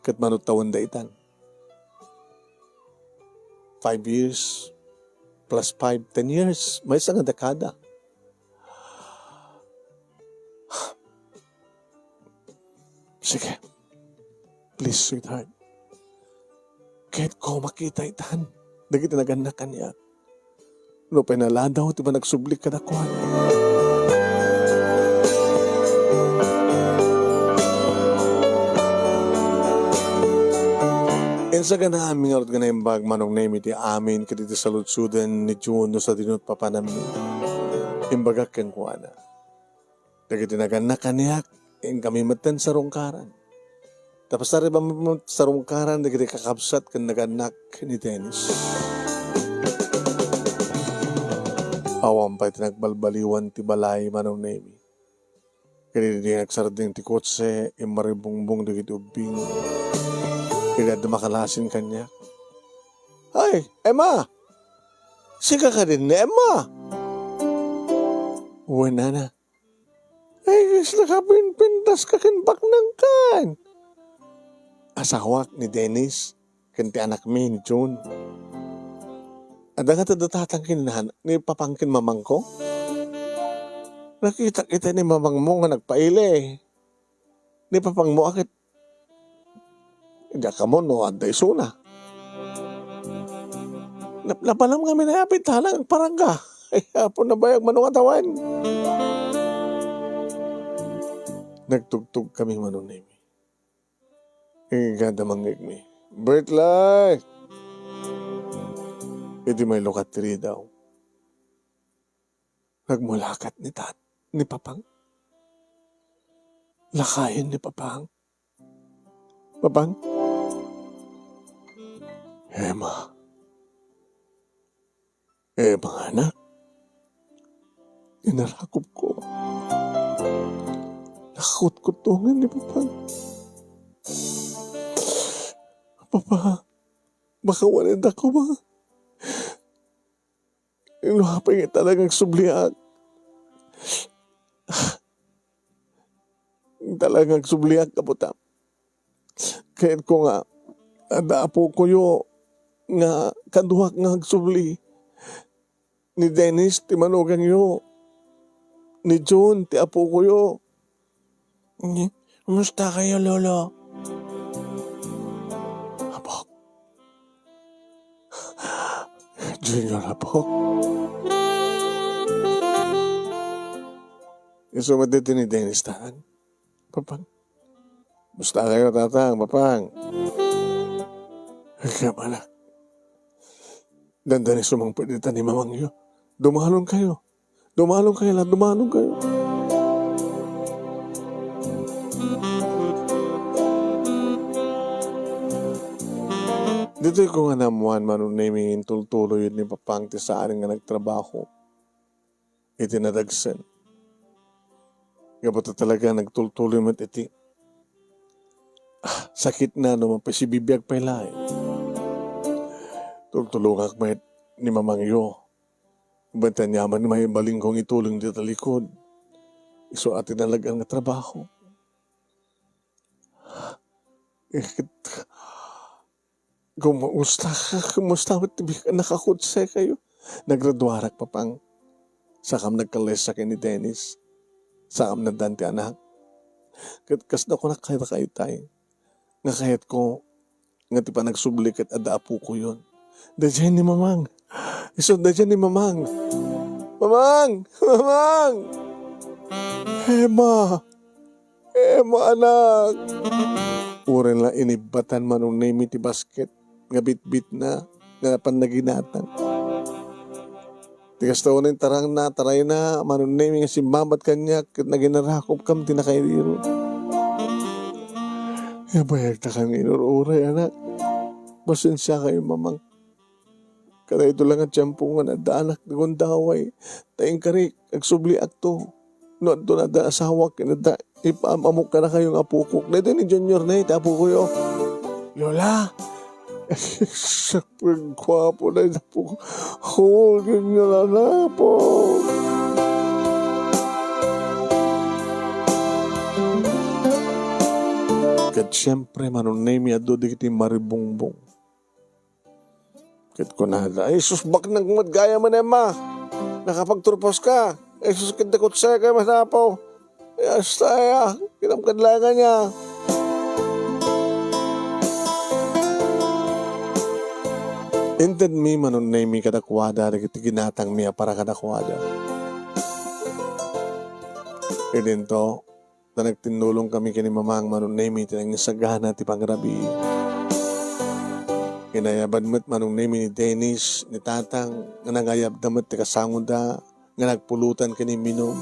Ket manuttawan da itan. Five years plus five, ten years. Maysa nga dekada. Sige. Please, sweetheart. Ket ko makita itan. Dagiti nagannak kaniak. Nupay naladaw ti panagsublik kadakuada. Insaganaanmi ngarud nga naimbag Manong Nemy ti amin ket iti saludsoden ni June no sadino ti papanammi. Imbagak kenkuana. Dagiti nagannak kaniak, inkami metten sarungkaran. Ta pasariba met sarungkaran dagiti kakabsat ken nagannak ni Dennis. Awan pay ti nagbalbaliwan ti balay Manong Nemy. Ket idi nagsardeng ti kotse, immaribungbong dagiti ubbing. Ket adda makalasin kaniak. "Ay, Emma! Sika kadin ni Emma?" "Wen, nana." "Ay, kasla ka pinpintas ka ken baknangkan?" "Asawak ni Dennis ken ti anakmi ni June." "Adda nga ti tatang ken nan-, ni papang ken mamangko?" "Nakitak ita ni mamangmo nga nagpaili. Ni papangmo a ket diak ammo no adda isuna. Nap-, napalam ngamin a pitalang agparangga. Ay, Apo, nabayag mano nga tawen." Nagtugtog kami Manong Nemy. Ingigada mangngegmi. "Bertlay!" Idi mailukat ti ridaw, nagmulakat ni tat-, ni papang. Lakayen ni papang. "Papang? Emma. Emma, anak." Inarakop ko. Nakakutkutongan ni papang. Pa, makawanen da koma. No apay nga talaga agsubliak. Talaga agsubliak, kabutam. Kayatko nga, adda apokoyo nga kaduak nga agsubli. Ni Dennis ti manugangyo. Ni Jun ti apokoyo. Ni, kumusta kayo, Lolo? Apok. Junior, apok. Isu met daytoy ni Dennis, Tatang. Papang. Kumusta kayo, Tatang, Papang? Kaya pala. Dandani sumangpet dita ni mamangyo. Dumalon kayo. Dumalon kayo la, dumalon kayo. Ditoy ko nga naammuan, Manong Nemi, intultuloy ni Papang ti saan nga nagtrabaho iti nadagsen. Gapu ta talaga nagtultuloy met iti, ah, sakitna no mapasibibiag pay laeng. Tultulongak met ni mamangyo. Ket aniaman nga maibalinko nga itulong dita likod. Isu a tinalagan nga trabaho. Eh, ket Kumusta, kumusta met ti bik-, nakakutse kayo? Nagraduarak, Papang. Sakam nagkalesia ken ni Dennis. Sakam naddan ti anak. Ket kasla kunak kadakayo tay, nga kayatko nga ti panagsubli ket adda apokoyon. Daydiay ni Mamang. Isu, daydiay ni Mamang. Mamang! Mamang! Emma! Emma, anak! Uray la inibbatan Manong Nemi ti basket nga bitbitna nga napan naginatang. Ti kasta unay tarangna, tarayna, Manong Nemi, nga simmabat kaniak ket naginarakopkam ti nakairiro. Ibayagta kami uray, anak. Pasensiakayo, Mamang. Kadaytoy la nga tiempo nga naddaanak ti gundaway. Ta inkari, agsubliakto. No adton adda asawak, ken adda ipaam-amok kadakayo nga apokok. Daytoy ni Junior na iti apokoyo. Lola! Siak, guapo na iti apoko. Oh, Junior, anapo. Ket siempre, Manong Nemi, adu dagiti maribungbong. Ket kunada, "Ay, sus, baknang met gayam, Emma. Nakapagturpos ka. Ay, sus, ket dakot saya kay manapo. Ay, asta ya, kinamkadlangan niya." Intedmi, Manong Nemi, kadakuada dagiti ginatangmi a para kadakuada. Idinto, ta nagtinnulongkami ken ni Mamang Manong Nemi ti nangisagana ti pangrabii. Inayaban met Manong Nemi ni Dennis, ni Tatang, nga nangayabda met ti kasangoda nga nagpulutan ken imminum.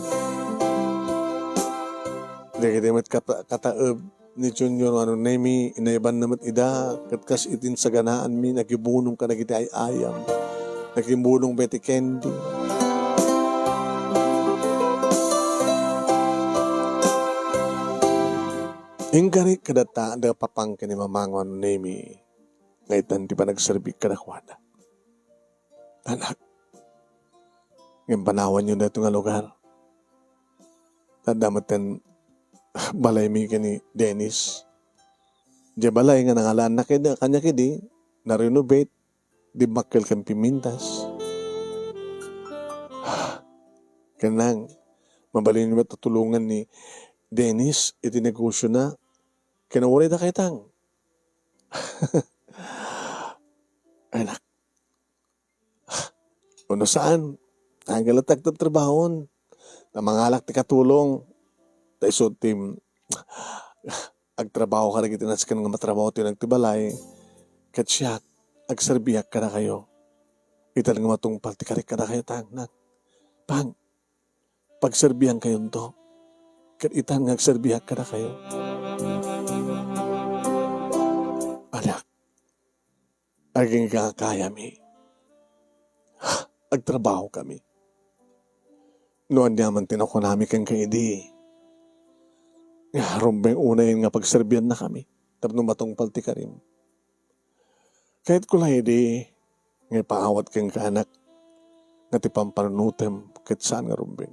Dagiti met kata-, kataeb ni Junior Manong Nemi, inayabanna met ida, ket kas iti insaganaanmi, nakibunong kadagiti ay-ayam. Nakibunong met ti candy. Inkari kadata da Papang ken ni Mamang Manong Nemi nga itan ti panagserbik kadakuada. Anak, ngem panawanyo daytoy nga lugar. Adda metten balaymi ken ni Dennis. Diay balay nga nangalaanna kaniak idi, na-renovate, dimmakkel ken pimintas. Ken nang, mabalinyo met a tulongan ni Dennis iti negosiona. Ken uray dakayo, Tang. Anak, Wenno saan, anggalat ti agtrabtrabahon. Ta mangalak ti katulong. Ta isu ti agtrabaho kadagiti nasken nga matrabaho ti nagtibalay. Ket siak, agserbiak kadakayo. Itan nga matungpal ti karik kadakayo, Tang, Nang. Pang, pagserbiankayonto. Ket itan nga agserbiak kadakayo. Anak, Agingga kayami. Agtrabahokami. No aniaman ti nakunami kenka idi, nga rumbeng unay nga pagserbiannakami tapno matungpal ti karim. Kayatko la idi nga ipaawat kenka, anak, nga ti pampanunotem ket saan nga rumbeng.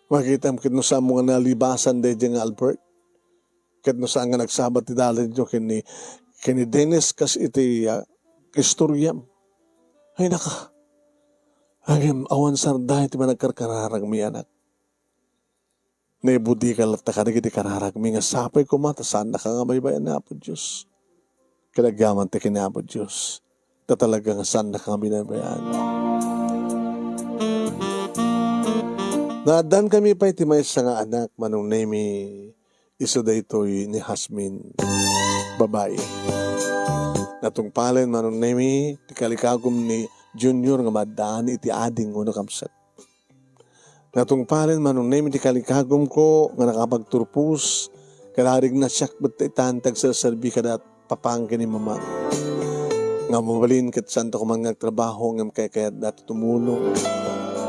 Makitam ket no saanmo nga nalibasan daydiay nga Albert, ket no saan nga nagsabat ti dalanyo ken ni, ken ni Dennis kas iti, ah, istoriam. Ay, naka, agem, awan sarday ti panagkarkararagmi, anak. Naibudika latta kadagiti kararagmi nga sapay koma ta saannaka nga baybay-an ni Apo Dios. Ket agyamanak ken ni Apo Dios, ta talaga nga saannaka nga binaybay-an. Naaddankami pay ti maysa nga anak, Manong Nemi, isu daytoy ni Jasmine, babai. Natungpalen, Manong Nemi, ti kalikagum ni Junior nga maaddaan iti ading wenno kamsat. Natungpalen, Manong Nemi, ti kalikagumko nga nakapagturpos, kadarig na siak met ta itan ti agserserbi kada papang ken ni mamang. Nga mabalin ket saanto koma nga agtrabaho ngem kaykayatda ti tumulong.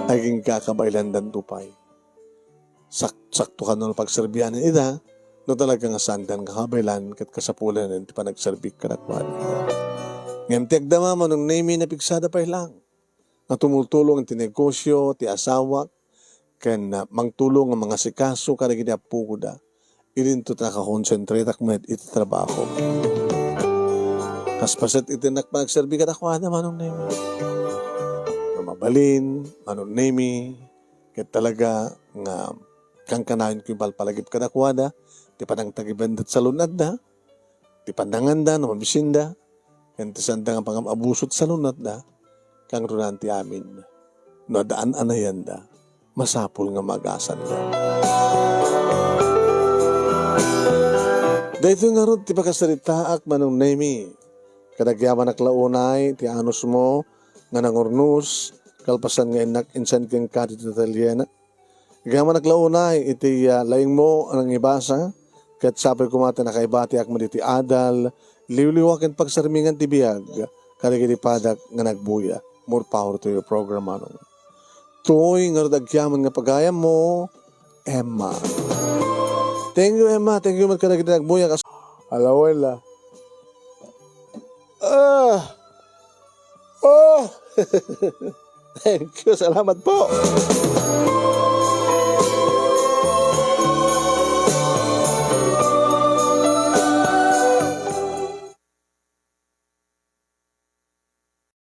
Agingga kabaelandanto pay. Sak-, sakto kano pagserbianen ida, no talaga nga saanda nga kabaelan ket kasapulan ti panagserbi kadakuada. Ngem ti agdama, Manong Nemi, napigsada pay lang nga tumultulong iti negosio ti asawak ken, ah, mangtulong nga mangasikaso kadagiti appokoda. Idinto ta nakakonsentratak met iti trabaho. Kas paset iti nagpanagserbi kadakuada, Manong Nemi. Nga mabalin, Manong Nemi, ket talaga nga kankanayon ko palpalagip kadakuada ti panangtagibanda ti salun-atda, ti pannanganda no mabisinda, ken ti saanda nga pangab-abuso ti salun-atda, kangrunaan ti amin. No adda an-anayanda, masapul nga maagasanda. Daytoy ngarud ti pakasaritaak, Manong Nemi. Kadagyamanak la unay ti anusmo nga nangurnos, kalpasan nga innak insan kenka ti tataliena. Agyamanak la unay iti, ah, laingmo a nangibasa, ket sapay koma ta nakaibatiak met iti adal, liwliwa ken pagsarmingan ti biag, kadagiti padak nga nagbuya. More power to your program, Manong. Toy ngarud agyaman nga pagayammo, Emma. Thank you, Emma. Thank you met kadagiti nagbuya. Kas-, alawela. Ah! Oh! Thank you. Salamat po.